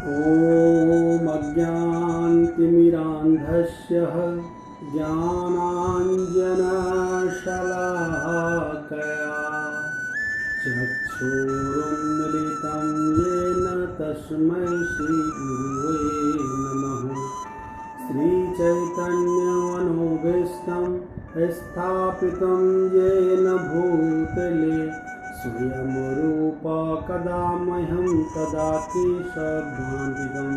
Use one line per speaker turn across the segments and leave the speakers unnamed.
ॐ अज्ञानतिमिरान्धस्य ज्ञानाञ्जनशलाकया चक्षुरुन्मिलितं येन तस्मै श्रीगुरुवे नमः। श्रीचैतन्यमनोभीष्टं स्थापितं येन भूतले स्वयं रूप कदा मह्यं ददाति सद्भान्तिकं।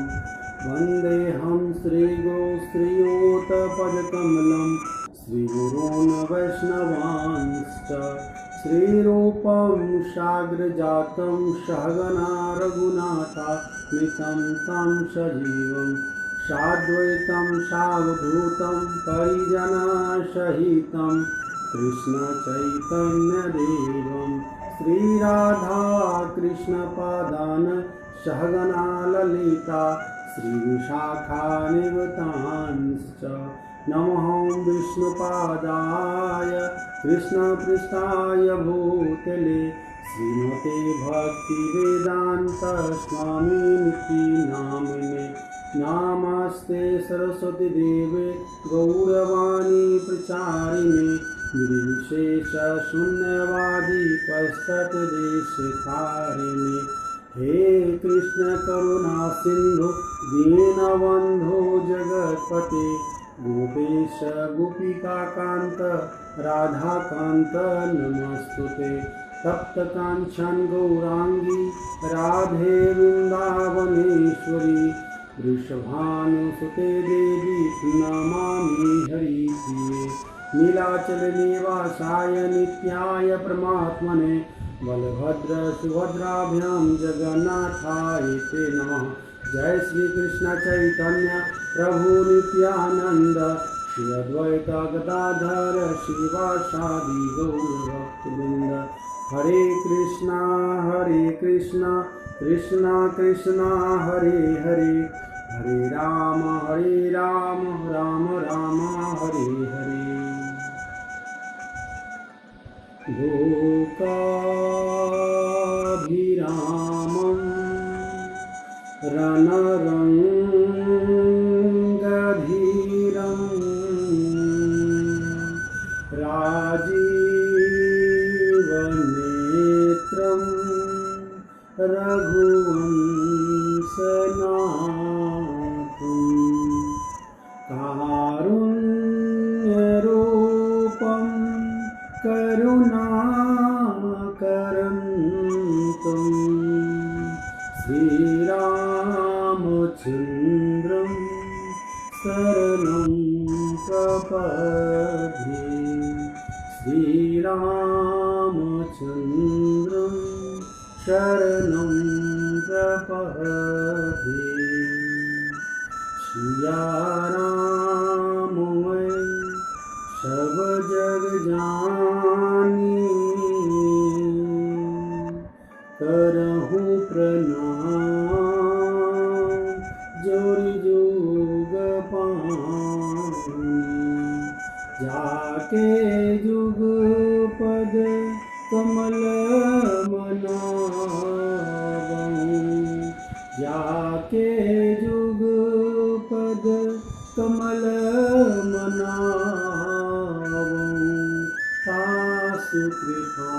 वन्देऽहं श्रीगुरो श्रीयुतपदकमलं श्रीगुरून् वैष्णवांश्च श्रीरूपं साग्रजातं सहगना रघुनाथान्वितं तं सजीवं साद्वैतं सावधूतं परिजनसहितं कृष्णचैतन्यदेवं श्रीराधाकृष्णपादान् सहगना ललिता श्रीविशाखानिवतांश्च। नमः विष्णुपादाय कृष्णपृष्ठाय भूतले श्रीमते भक्तिवेदान्तस्वामिनिति नामिने। नमस्ते सरस्वती देवे गौरवाणी प्रचारिणे निर्विशेष शून्यवादी पश्चात् देशतारिणे। हे कृष्ण करुणा सिंधु दीनबंधो जगतपते गोपेश गोपिकाकान्त राधाकान्त नमस्तुते। तप्त काञ्चन गौरांगी राधे वृन्दावनेश्वरी वृषभानुसुते देवी नमामि हरिप्रिये। नीलाचल निवासाय नित्याय परमात्मने बलभद्र सुभद्राभ्यां जगन्नाथाय ते नमः। जय श्री कृष्ण चैतन्य प्रभु नित्यानंद श्री अद्वैत गदाधर शिवासादि गौर भक्तवृंद। हरे कृष्णा कृष्णा कृष्णा हरे हरे, हरे राम राम राम हरे हरे। लोकाभिरामं रणरङ्गधीरं राजीवनेत्रं रघुवंशनाथं कारुण्यरूपं करुणाकरन्तं श्रीरामचन्द्रं शरणं प्रपद्ये। श्रीरामचन्द्रं शरणं प्रपद्ये। सिया राम मैं सब जग जानी, करहूँ प्रणाम जोरि जुग पानी। जाके जुग पद कमल मनावूं, जाके जुग पद कमल मनावूं, तासु कृपा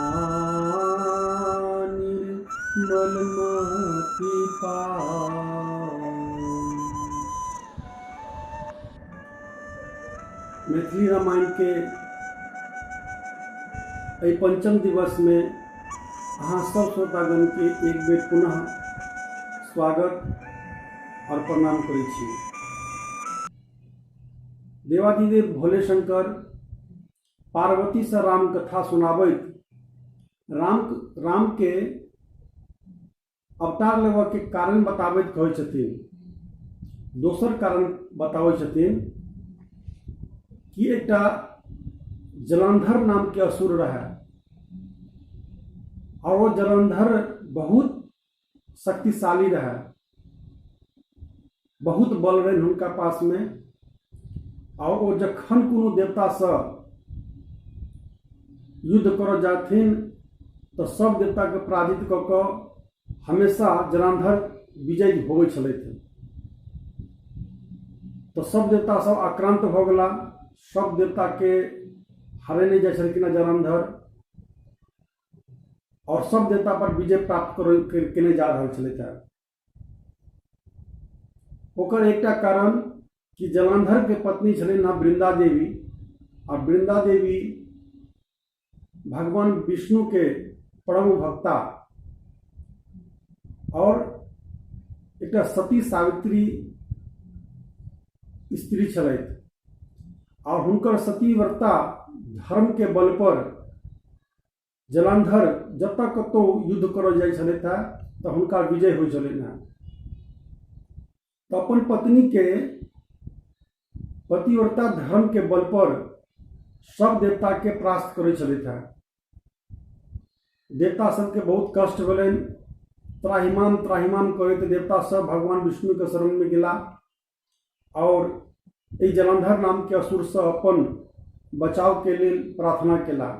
निर्मल मति पाऊं।
मैथिली रामायण के एहि पंचम दिवस में अहाँ सब श्रोतागण के एक बेर पुनः स्वागत और प्रणाम करै छी। देवाधिदेव भोले शंकर पार्वती से राम कथा सुनाबैत राम के अवतार लेबऽ के कारण बताबैत कहै छथिन, दोसर कारण बताबै छथिन कि एकटा जलंधर नाम के असुर रहै और वो जलंधर बहुत शक्तिशाली रहै, बहुत बल रहनि हुनका पासमे और ओ जखन कोनो देवतासँ युद्ध करऽ जाथिन तऽ सब देवताके पराजित कऽ कऽ हमेशा जलंधर विजय होबै छलथि। तऽ सब देवता सब आक्रान्त भऽ गेला, सब देवताके हरेने जाइ छलखिन जलंधर आओर सब देवता पर विजय प्राप्त केने जा रहल छलथि हेँ। ओकर एकटा कारण कि जलंधरके पत्नी छलनि हेँ वृंदा देवी, आ वृंदा देवी भगवान विष्णुके परम भक्ता आओर एकटा सती सावित्री स्त्री छलथि, आओर हुनकर सतीव्रता धर्मके बल पर जलंधर जतऽ कतहु युद्ध करऽ जाइ छलथि हेँ तऽ हुनका विजय होइ छलनि हेँ। तऽ अपन पत्नीके पतिव्रता धर्मके बल पर सब देवताके परास्त करै छलथि हेँ। देवता सबके बहुत कष्ट भेलनि, त्राहिमाम त्राहिमाम करैत देवता सब भगवान विष्णुके शरणमे गेला आओर एहि जलंधर नामके असुरसँ अपन बचावके लेल प्रार्थना केला।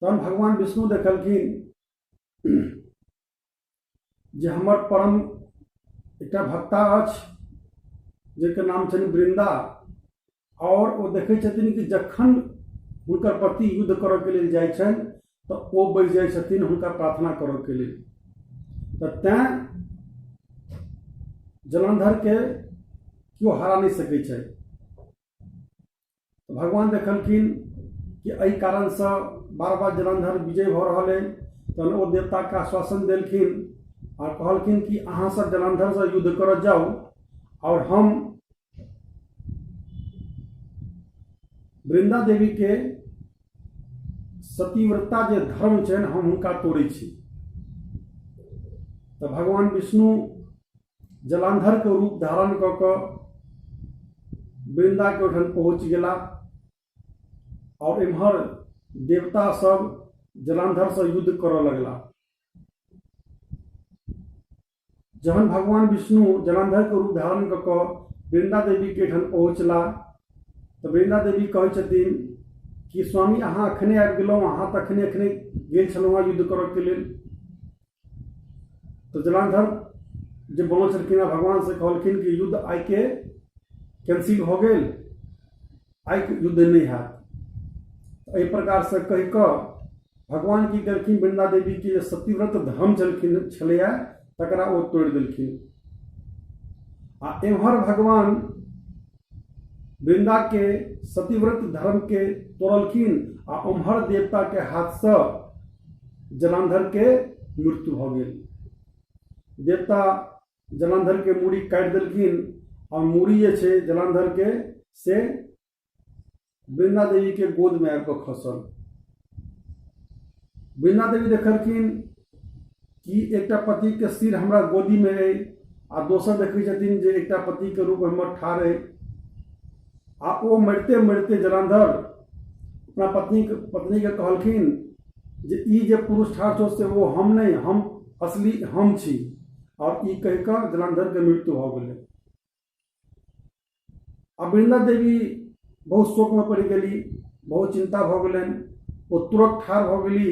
तहन भगवान विष्णु देखलखिन जे हमर परम एकटा भक्ता अछि जकर नाम छनि वृंदा, आओर ओ देखै छथिन कि जखन हुनकर पति युद्ध करऽके लेल जाइ छनि तऽ ओ बैस जाइ छथिन हुनका प्रार्थना करऽके लेल। तऽ तैँ जलंधरके केओ हरा नहि सकै छै। भगवान देखलखिन कि एहि कारणसँ बार बार जलंधर विजय भऽ रहल अइ, तहन ओ देवताके आश्वासन देलखिन आओर कहलखिन कि अहाँ सब जलंधरसँ युद्ध करऽ जाउ आओर हम वृंदा देवीके सतीव्रता जे धर्म छनि हम हुनका तोड़ै छी। तऽ भगवान विष्णु जलंधरके रूप धारण कऽ कऽ वृंदाके ओहिठाम पहुँच गेला आओर एम्हर देवता सब जलंधरसँ युद्ध करऽ लगला। जहन भगवान विष्णु जलंधरके रूप धारण कऽ कऽ वृंदा देवीके एहिठाम पहुँचला तऽ वृंदा देवी कहै छथिन कि स्वामी अहाँ अखने आबि गेलहुँ, अहाँ तऽ अखने अखने गेल छलहुँ हँ युद्ध करऽके लेल। तऽ जलंधर जे बनल छलखिन हँ भगवान से कहलखिन कि युद्ध आइके कैंसिल भऽ गेल, आइके युद्ध नहि हैत। एहि प्रकारसँ कहि कऽ भगवान की केलखिन, वृंदा देवीके जे सतीव्रत धर्म छलखिन छलैए तकरा ओ तोड़ि देलखिन। आ एम्हर भगवान वृंदाके सतीव्रत धर्मके तोड़लखिन आ ओम्हर देवताके हाथसँ जलंधरके मृत्यु भऽ गेल। देवता जलंधरके मूड़ी काटि देलखिन आ मूड़ी जे छै जलंधरके से वृंदा देवीके गोदमे आबि कऽ खसल। वृंदा देवी देखलखिन कि एकटा पतिके सिर हमरा गोदीमे अइ आ दोसर देखै छथिन जे एकटा पतिके रूप हमर ठाढ़ अइ। आ ओ मरिते मरिते जलंधर अपना पत्नीके कहलखिन जे ई जे पुरुष ठाढ़ छौ से ओ हम नहि, हम असली हम छी। आओर ई कहि कऽ जलंधरके मृत्यु भऽ गेलै। आ वृंदा देवी बहुत शोकमे पड़ि गेली, बहुत चिन्ता भऽ गेलनि। ओ तुरत ठाढ़ भऽ गेली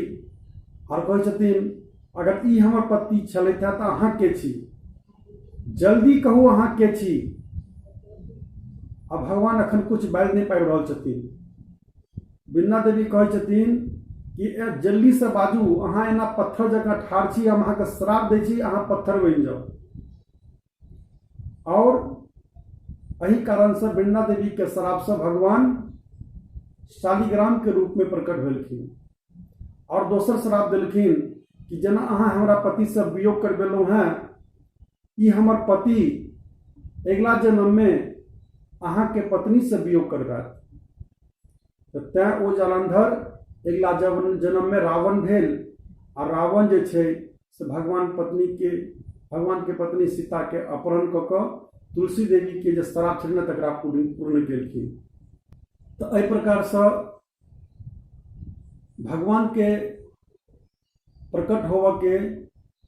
आओर कहै छथिन अगर ई हमर पति छलथि हँ तऽ अहाँ के छी, जल्दी कहू अहाँ के छी। आ भगवान अखन किछु बाजि नहि पाबि रहल छथिन। वृंदा देवी कहै छथिन कि ए जल्दीसँ बाजू, अहाँ एना पत्थर जकाँ ठाढ़ छी, हम अहाँके श्राप दै छी, अहाँ पत्थर बनि जाउ। आओर एहि कारणसँ वृंदा देवीके श्रापसँ भगवान शालिग्रामके रूपमे प्रकट भेलखिन। आओर दोसर श्राप देलखिन कि जेना अहाँ हमरा पतिसँ वियोग करबेलहुँ हेँ, ई हमर पति अगिला जन्ममे अहाँके पत्नीसँ वियोग करबायत। तऽ तैँ ओ जलंधर अगिला जन्ममे रावण भेल आ रावण जे छै से भगवानके पत्नी सीताके अपहरण कऽ कऽ तुलसी देवीके जे श्राप छलनि तकरा पूर्ण केलखिन। तऽ एहि प्रकारसँ भगवानके प्रकट होबऽके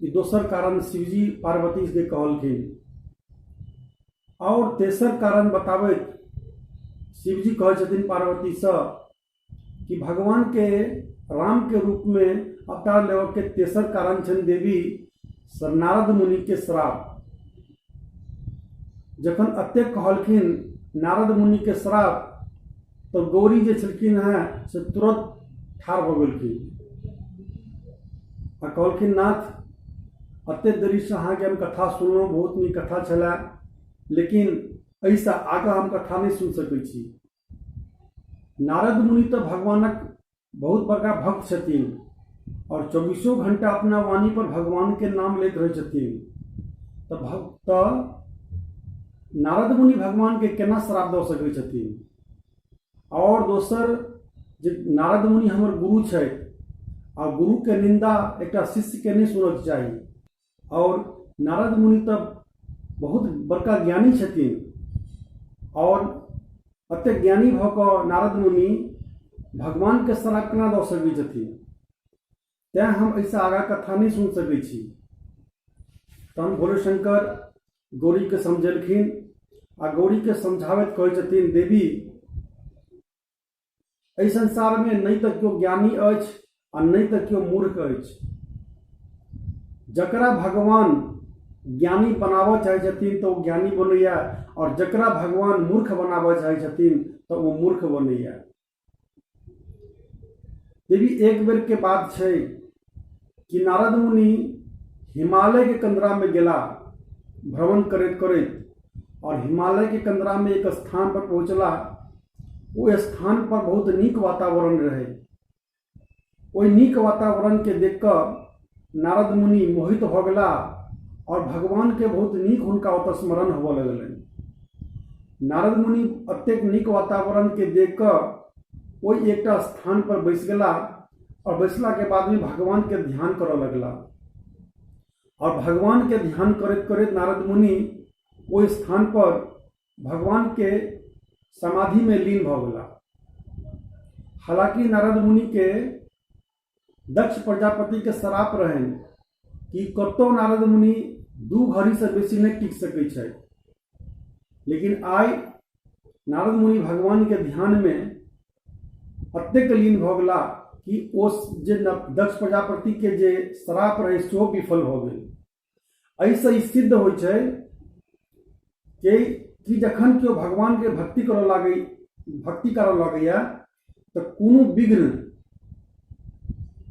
ई दोसर कारण शिवजी पार्वतीके कहलखिन। आओर तेसर कारण बताबैत शिवजी कहै छथिन पार्वतीसँ कि भगवानके रामके रूपमे अवतार लेबऽके तेसर कारण छनि देवी नारद मुनिके श्राप। जखन एतेक कहलखिन नारद मुनिके श्राप, तऽ गौरी जे छलखिन हेँ से तुरन्त ठाढ़ भऽ गेलखिन आ कहलखिन, नाथ, एतेक देरीसँ अहाँके हम कथा सुनलहुँ, बहुत नीक कथा छलए, लेकिन एहिसँ आगाँ हम कथा नहि सुनि सकै छी। नारद मुनि तऽ भगवानक बहुत बड़का भक्त छथिन आओर चौबीसो घंटा अपना वाणी पर भगवानके नाम लैत रहै छथिन। तऽ भक्त तऽ नारद मुनि भगवानके केना श्राप दऽ सकै छथिन? आओर दोसर जे नारद मुनि हमर गुरु छथि आ गुरुके निंदा एकटा शिष्यके नहि सुनऽके चाही। आओर नारद मुनि तऽ बहुत बड़का ज्ञानी छथिन आओर एतेक ज्ञानी भऽ कऽ नारद मुनि भगवानके श्राप केना दऽ सकै छथिन? तेँ हम एहिसँ आगाँ कथा नहि सुनि सकै छी। तहन भोले शंकर गौरीके समझेलखिन आ गौरीके समझाबैत कहै छथिन, देवी, एहि संसारमे नहि तऽ केओ ज्ञानी अछि आ नहि तऽ केओ मूर्ख अछि। जकरा भगवान ज्ञानी बनाबऽ चाहै छथिन तऽ ओ ज्ञानी बनैया आओर जकरा भगवान मूर्ख बनाबऽ चाहै छथिन तऽ ओ मूर्ख बनैया। देवी, एक बेरके बात छै कि नारद मुनि हिमालयके कंदरामे गेला भ्रमण करैत करैत आओर हिमालयके कंदरामे एक स्थान पर पहुँचला। ओ स्थान पर बहुत नीक वातावरण रहै। ओहि नीक वातावरणके देख कऽ नारद मुनि मोहित भऽ गेला आओर भगवानके बहुत नीक हुनका ओतऽ स्मरण होबऽ लगलनि। नारद मुनि एतेक नीक वातावरणके देख कऽ ओहि एकटा स्थान पर बैस गेला आओर बैसलाके बादमे भगवानके ध्यान करऽ लगला आओर भगवानके ध्यान करैत करैत नारद मुनि ओहि स्थान पर भगवानके समाधिमे लीन भऽ गेला। हालांकि नारद मुनिके दक्ष प्रजापतिके श्राप रहनि कि कतौ नारद मुनि 2 घड़ीसँ बेसी नहि टिक सकै छथि, लेकिन आइ नारद मुनि भगवानके ध्यानमे एतेक लीन भऽ गेला कि ओ जे दक्ष प्रजापतिके जे श्राप रहै सेहो विफल भऽ गेल। एहिसँ ई सिद्ध होइ छै कि जखन केओ भगवानके भक्ति करऽ लागै भक्ति करऽ लगैया तऽ कोनो विघ्न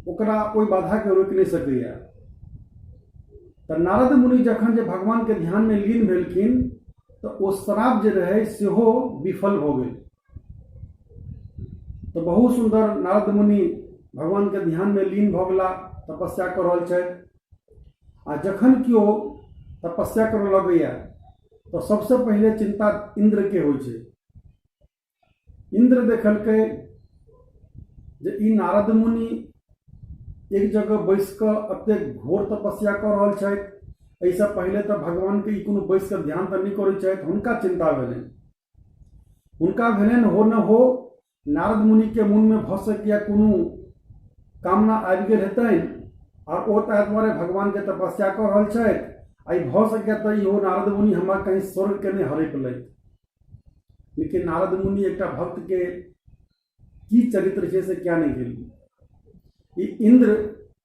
ओकरा ओहि बाधाके रोकि नहि सकैया। तऽ नारद मुनि जखन जे भगवानके ध्यानमे लीन भेलखिन तऽ ओ श्राप जे रहै सेहो विफल भऽ गेल। तऽ बहुत सुन्दर नारद मुनि भगवानके ध्यानमे लीन भऽ गेला, तपस्या कऽ रहल छथि। आ जखन केओ तपस्या करऽ लगैया तऽ सबसँ पहिले चिन्ता इन्द्रके होइ छै। इन्द्र देखलकै जे ई नारद मुनि एक जगह बैस कऽ एतेक घोर तपस्या कऽ रहल छथि, एहिसँ पहिले तऽ भगवानके ई कोनो बैस कऽ ध्यान तऽ नहि करै छथि। हुनका चिन्ता भेलनि, हुनका भेलनि हो न हो नारद मुनिके मोनमे भऽ सकैए कोनो कामना आबि गेल हेतनि आओर ओ ताहि दुआरे भगवानके तपस्या कऽ रहल छथि आ ई भऽ सकैए तऽ इहो नारद मुनि हमरा कहीं स्वर्गके नहि हड़पि लैत। लेकिन नारद मुनि एकटा भक्तके की चरित्र छै से क्या नहि गेल। ई इन्द्र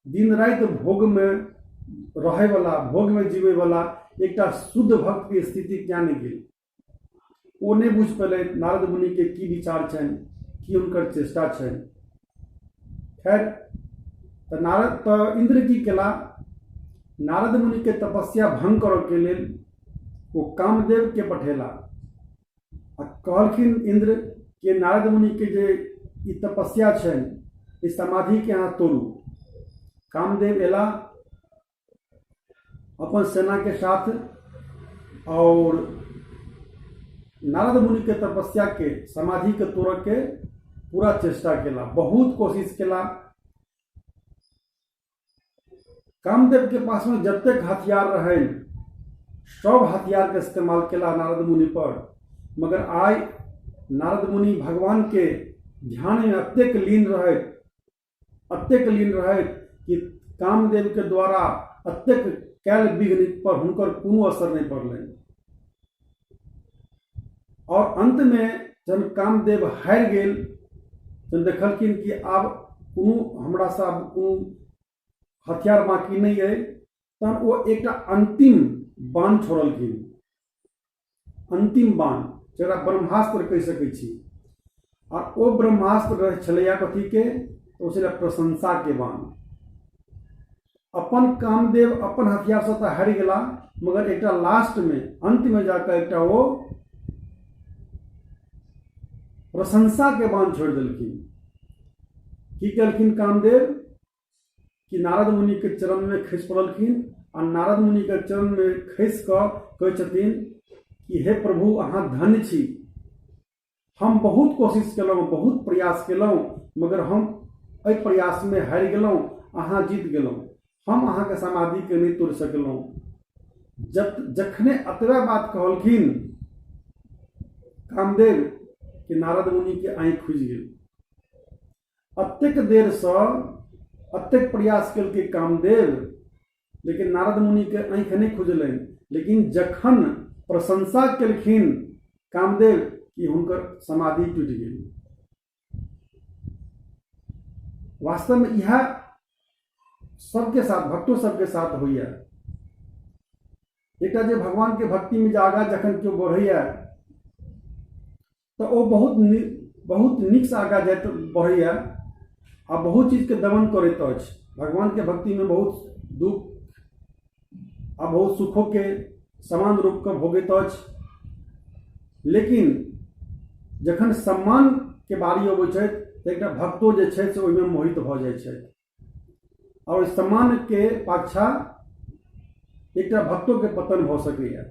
दिन राति भोगमे रहैवला, भोगमे जीवैवला एकटा शुद्ध भक्तके स्थिति क्या नहि गेल। ओ नहि बुझि पेलै नारद मुनिके की विचार छनि, की हुनकर चेष्टा छनि। खैर, तऽ नारद तऽ इन्द्र की केला, नारद मुनिके तपस्या भंग करऽके लेल ओ कामदेवके पठेला आ कहलखिन इन्द्र के नारद मुनिके जे ई तपस्या छनि, ई समाधिके अहाँ तोड़ू। कामदेव एला अपन सेनाके साथ और नारद मुनिके तपस्याके समाधिके तोड़ऽके पूरा चेष्टा केला, बहुत कोशिश केला। कामदेवके पासमे जतेक हथियार रहनि सब हथियारके इस्तेमाल केला नारद मुनि पर, मगर आइ नारद मुनि भगवानके ध्यानमे एतेक लीन रहथि, एतेक लीन रहथि कि कामदेवके द्वारा एतेक कयल विघ्न पर हुनकर कोनो असर नहि पड़लनि। और अंतमे जहन कामदेव हारि गेल, जहन देखलखिन कि आब कोनो हमरासँ आब कोनो हथियार बाँकी नहि अइ, तहन ओ एकटा अंतिम बाण छोड़लखिन, अंतिम बाण जकरा ब्रह्मास्त्र कहि सकै छी। आ ओ ब्रह्मास्त्र छलैया कथीके, ओ छलै प्रशंसाके बाण। अपन कामदेव अपन हथियारसँ तऽ हारि गेला, मगर एकटा लास्टमे अंतमे जाकऽ एकटा ओ प्रशंसाके बाण छोड़ि देलखिन। की केलखिन कामदेव कि नारद मुनिके चरणमे खसि पड़लखिन आ नारद मुनिके चरणमे खसि कऽ कहै छथिन कि हे प्रभु, अहाँ धन्य छी। हम बहुत कोशिश केलहुँ, बहुत प्रयास केलहुँ, मगर हम एहि प्रयासमे हारि गेलहुँ, अहाँ जीत गेलहुँ। हम अहाँके समाधिके नहि तोड़ि सकलहुँ। जखने एतबे बात कहलखिन कामदेव कि नारद मुनिके आँखि खुजि गेल। अतेक देरसँ अतेक प्रयास केलकै कामदेव, लेकिन नारद मुनिके आँखि नहि खुजलनि। लेकिन जखन प्रशंसा केलखिन कामदेव कि हुनकर समाधि टूटि गेल। वास्तवमे इएह सबके साथ, भक्तो सबके साथ होइए। एकटा जे भगवानके भक्तिमे जे आगाँ जखन केओ बढ़ैए तऽ ओ बहुत नीकसँ आगाँ जाइत बढ़ैए आ बहुत चीजके दमन करैत अछि। भगवानके भक्तिमे बहुत दुःख आ बहुत सुखोके समान रूपके भोगैत अछि। लेकिन जखन सम्मानके बारी अबै छै तऽ एकटा भक्तो जे छै से ओहिमे मोहित भऽ जाइ छथि आओर ओहि सम्मानके पाछाँ एकटा भक्तोके पतन भऽ सकैए।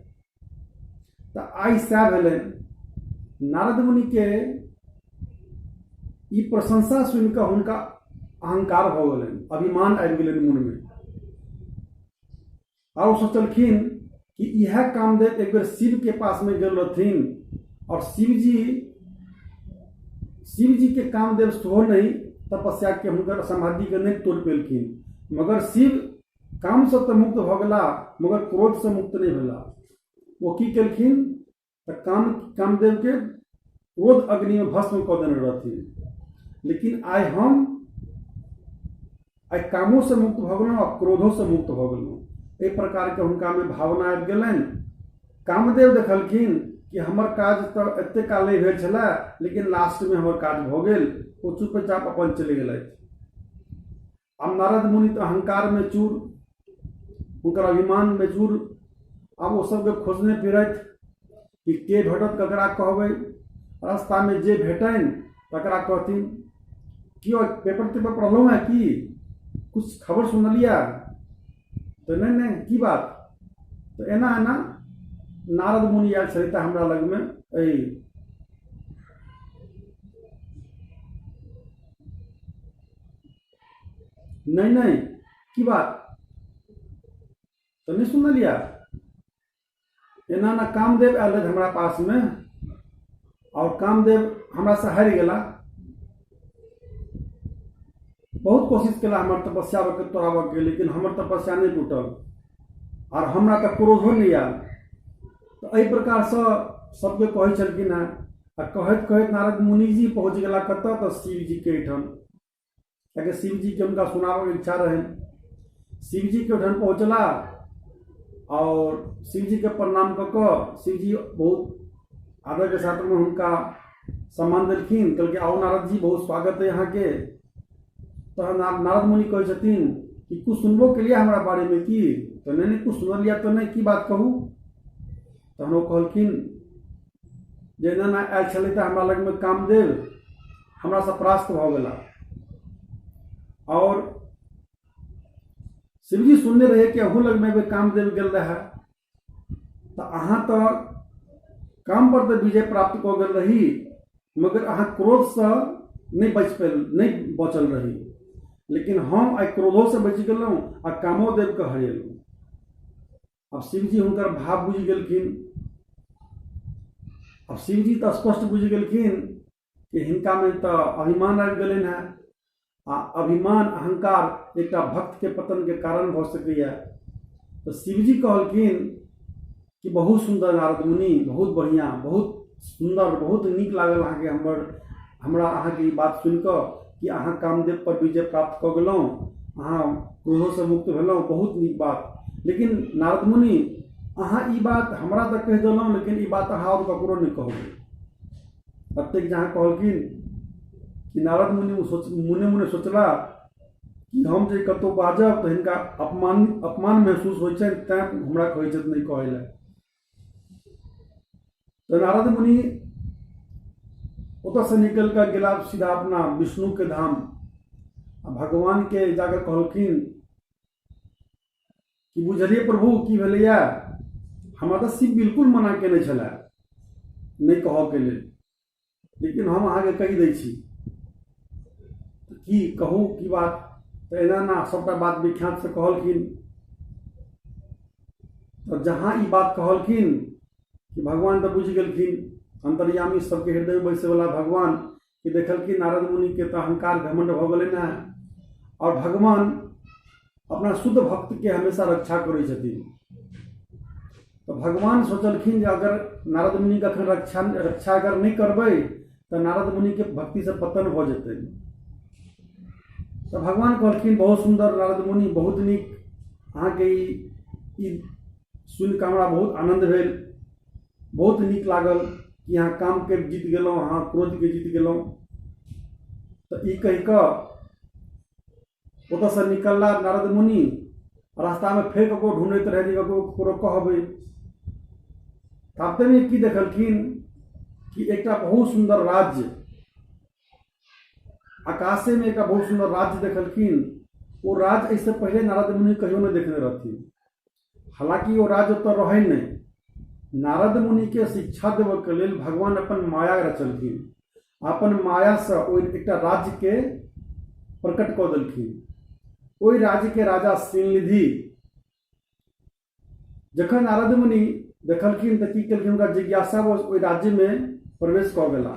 तऽ आइ सएह भेलनि। नारद मुनिके ई प्रशंसा सुनि कऽ हुनका अहंकार भऽ गेलनि, अभिमान आबि गेलनि मोनमे। आ ओ सोचलखिन कि इएह कामदेव एक बेर शिवके पासमे गेल रहथिन आओर शिवजीके कामदेव सेहो नहि तपस्याके हुनकर समाधिके नहि तोड़ि पेलखिन, मगर शिव कामसँ तऽ मुक्त भऽ गेला मगर क्रोधसँ मुक्त नहि भेला। ओ की केलखिन तऽ कामदेवके क्रोध अग्निमे भस्म कऽ देने रहथिन। लेकिन आइ हम आइ कामोसँ मुक्त भऽ गेलहुँ आ क्रोधोसँ मुक्त भऽ गेलहुँ। एहि प्रकारके हुनकामे भावना आबि गेलनि। कामदेव देखलखिन कि हमर काज तऽ एतेक काल नहि भेल छलए, लेकिन लास्टमे हमर काज भऽ गेल। ओ चुपेचाप अपन चलि गेलथि। आब नारद मुनि तऽ अहंकारमे चूर, हुनकर अभिमानमे चूर। आब ओ सबके खोजने फिरथि कि के भेटत, ककरा कहबै। रास्तामे जे भेटनि तकरा कहथिन कि ओ पेपर तेपर पढ़लहुँ हेँ की, कुछ खबर सुनलियै? तऽ नहि नहि, की बात? तऽ एना एना नारद मुनि आयल छलै तऽ हमरा लगमे एहि नहि नहि, की बात? तऽ नहि सुनलियै? एना एना कामदेव आयल रहै हमरा पासमे आओर कामदेव हमरासँ हारि गेला। बहुत कोशिश केला हमर तपस्याके तोड़ाबऽके, लेकिन हमर तपस्या नहि टूटल आर हमरा तऽ क्रोधो नहि आयल। तऽ एहि प्रकारसँ सबके कहै छलखिन हेँ। आ कहैत कहैत नारद मुनिजी पहुँच गेला कतऽ, तऽ शिवजीके एहिठाम। कियाकि शिवजीके हुनका सुनाबऽके इच्छा रहनि। शिवजीके ओहिठाम पहुँचला आओर शिवजीके प्रणाम कऽ कऽ शिवजी बहुत आदरके साथमे हुनका सम्मान देलखिन। कहलकै आउ नारद जी, बहुत स्वागत है अहाँके। तहन नारद मुनि कहै छथिन कि कुछ सुनबो केलियै हमरा बारेमे की? तऽ नहि नहि, कुछ सुनलियै तऽ नहि, की बात कहू? तहन ओ कहलखिन जे एना एना आयल छलै तऽ हमरा लगमे कामदेव हमरासँ परास्त भऽ गेला। आओर शिवजी सुनने रहियै कि अहूँ लगमे एगो कामदेव गेल रहए, तऽ अहाँ तऽ काम पर तऽ विजय प्राप्त कऽ गेल रही, मगर अहाँ क्रोधसँ नहि बचि पेल, नहि बचल रही। लेकिन हम आइ क्रोधोसँ बचि गेलहुँ आ कामोदेवके हरेलहुँ। आब शिवजी हुनकर भाव बुझि गेलखिन। आब शिवजी तऽ स्पष्ट बुझि गेलखिन कि हिनकामे तऽ अभिमान आबि गेलनि हेँ आ अभिमान अहंकार एकटा भक्तके पतनके कारण भऽ सकैए। तऽ शिवजी कहलखिन कि बहुत सुन्दर नारद मुनि, बहुत बढ़िआँ, बहुत सुन्दर, बहुत नीक लागल अहाँके हमरा अहाँके ई बात सुनिकऽ कि अहाँ कामदेव पर विजय प्राप्त कऽ गेलहुँ, अहाँ क्रोधोसँ मुक्त भेलहुँ, बहुत नीक बात। लेकिन नारद मुनि अहाँ ई बात हमरा तऽ कहि देलहुँ, लेकिन ई बात अहाँ आओर ककरो नहि कहबै। एतेक जहाँ कहलखिन कि नारद मुनि सोच मुने मुने सोचला कि हम जे कतहु बाजब तऽ हिनका अपमान अपमान महसूस होइ छनि, तैँ हमरा कहै छथि नहि कहै लए। तऽ नारद मुनि ओतऽसँ निकलि कऽ गेला सीधा अपना विष्णुके धाम आ भगवानके जाकऽ कहलखिन कि बुझलियै प्रभु की भेलैया, हमरा तऽ शिव बिल्कुल मना केने छलए नहि कहऽके लेल, लेकिन हम अहाँके कहि दै छी। की कहू की बात? तऽ एना एना सभटा बात विख्यातसँ कहलखिन। तऽ जहाँ ई बात कहलखिन कि भगवान तऽ बुझि गेलखिन, अन्तर्यामी सबके हृदयमे बैसैवला भगवान कि देखलखिन नारद मुनिके तऽ अहंकार घमंड भऽ गेलै ने। आओर भगवान अपना शुद्ध भक्तके हमेशा रक्षा करै छथिन। तऽ भगवान सोचलखिन जे अगर नारद मुनिके अखन रक्षा रक्षा अगर नहि करबै तऽ नारद मुनिके भक्तिसँ पतन भऽ जेतै। तऽ भगवान कहलखिन बहुत सुन्दर नारद मुनि, बहुत नीक, अहाँके ई ई सुनि कऽ हमरा बहुत आनन्द भेल, बहुत नीक लागल कि अहाँ कामके जीत गेलहुँ, अहाँ क्रोधके जीत गेलहुँ। तऽ ई कहि कऽ ओतऽसँ निकलला नारद मुनि। रास्तामे फेर ककरो ढूँढैत रहै जे ककरो ककरो कहबै। ताबतेमे की देखलखिन कि एकटा बहुत सुन्दर राज्य आकाशेमे, एकटा बहुत सुन्दर राज्य देखलखिन। ओ राज्य एहिसँ पहिले नारद मुनि कहियो नहि देखने रहथिन। हालाँकि ओ राज्य ओतऽ रहै नहि। नारद मुनिके शिक्षा देबऽके लेल भगवान अपन माया रचलखिन, अपन मायासँ ओहि एकटा राज्यके प्रकट कऽ देलखिन। ओहि राज्यके राजा सिंहनिधि जखन नारद मुनि देखलखिन तऽ की केलखिन, हुनका जिज्ञासावश ओहि राज्यमे प्रवेश कऽ गेला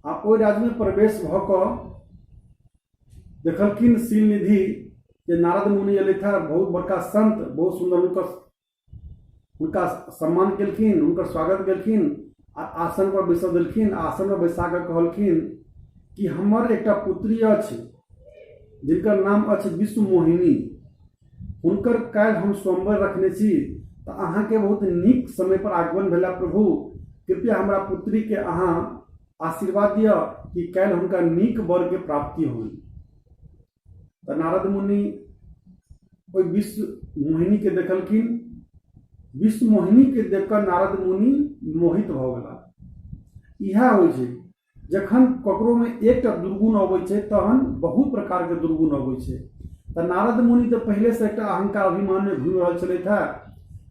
आ ओहि राज्यमे प्रवेश भऽ कऽ देखलखिन शीलनिधि जे नारद मुनि एलथि हँ, बहुत बड़का संत, बहुत सुन्दर हुनकर हुनका सम्मान केलखिन, हुनकर स्वागत केलखिन आ आसन पर बैसा देलखिन। आसन पर बैसा कऽ कहलखिन कि हमर एकटा पुत्री अछि जिनकर नाम अछि विश्व मोहिनी, हुनकर काल्हि हम स्वयंवर रखने छी, तऽ अहाँके बहुत नीक समय पर आगमन भेला प्रभु, कृपया हमरा पुत्रीके अहाँ आशीर्वाद दिअ कि काल्हि हुनका नीक वरके प्राप्ति होनि। तऽ नारद मुनि ओहि विश्व मोहिनीके देखलखिन। विश्व मोहिनीके देख कऽ नारद मुनि मोहित भऽ गेला। इएह होइ छै, जखन ककरोमे एकटा दुर्गुण अबै छै तहन बहुत प्रकारके दुर्गुण अबै छै। तऽ नारद मुनि तऽ पहिलेसँ एकटा अहंकार अभिमानमे घुमि रहल छलथि हेँ।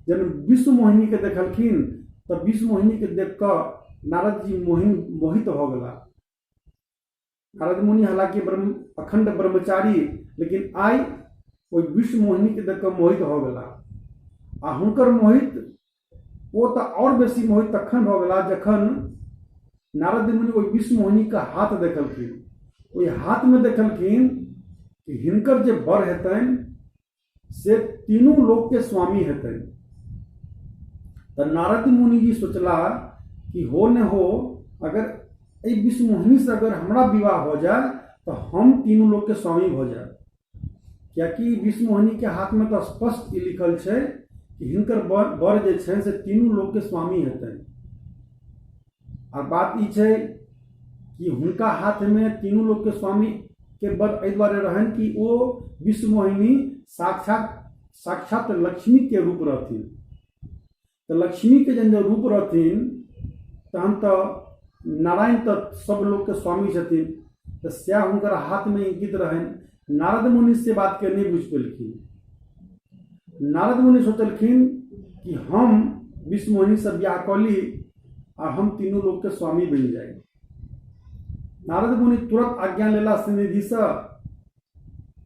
जखन विश्व मोहिनीके देखलखिन तऽ विश्व मोहिनीके देख कऽ नारद जी मोहित भऽ गेला। नारद मुनि हालांकि ब्रह्म अखंड ब्रह्मचारी, लेकिन आइ ओहि विश्व मोहिनीके देख कऽ मोहित भऽ गेला। आ हुनकर मोहित ओ तऽ आओर बेसी मोहित तखन भऽ गेला जखन नारद मुनि ओहि विश्व मोहिनीके हाथ देखलखिन। ओहि हाथमे देखलखिन कि हिनकर जे वर हेतनि से तीनू लोकके स्वामी हेतनि। तऽ नारद मुनि जी सोचला कि हो ने हो अगर एहि विश्व मोहिनीसँ अगर हमरा विवाह भऽ जाय तऽ हम तीनू लोकके स्वामी भऽ जायब, कियाकि विश्व मोहिनीके हाथमे तऽ स्पष्ट ई लिखल छै कि हिनकर वर जे छनि से तीनू लोकके स्वामी हेतनि। आ बात ई छै कि हुनका हाथमे तीनू लोकके स्वामी के वर एहि दुआरे रहनि कि ओ विश्व मोहिनी साक्षात साक्षात लक्ष्मीके रूप रहथिन। तऽ लक्ष्मीके जहन जब रूप रहथिन तहन तऽ नारायण तऽ सब लोकके स्वामी छथिन, तऽ सएह हुनकर हाथमे इंगित रहनि। नारद मुनि से बातके नहि बुझि पेलखिन। नारद मुनि सोचलखिन कि हम विश्व मोहिनीसँ बियाह कऽ ली आ हम तीनू लोकके स्वामी बनि जाइ। नारद मुनि तुरंत आज्ञा लेला सिंहनिधिसँ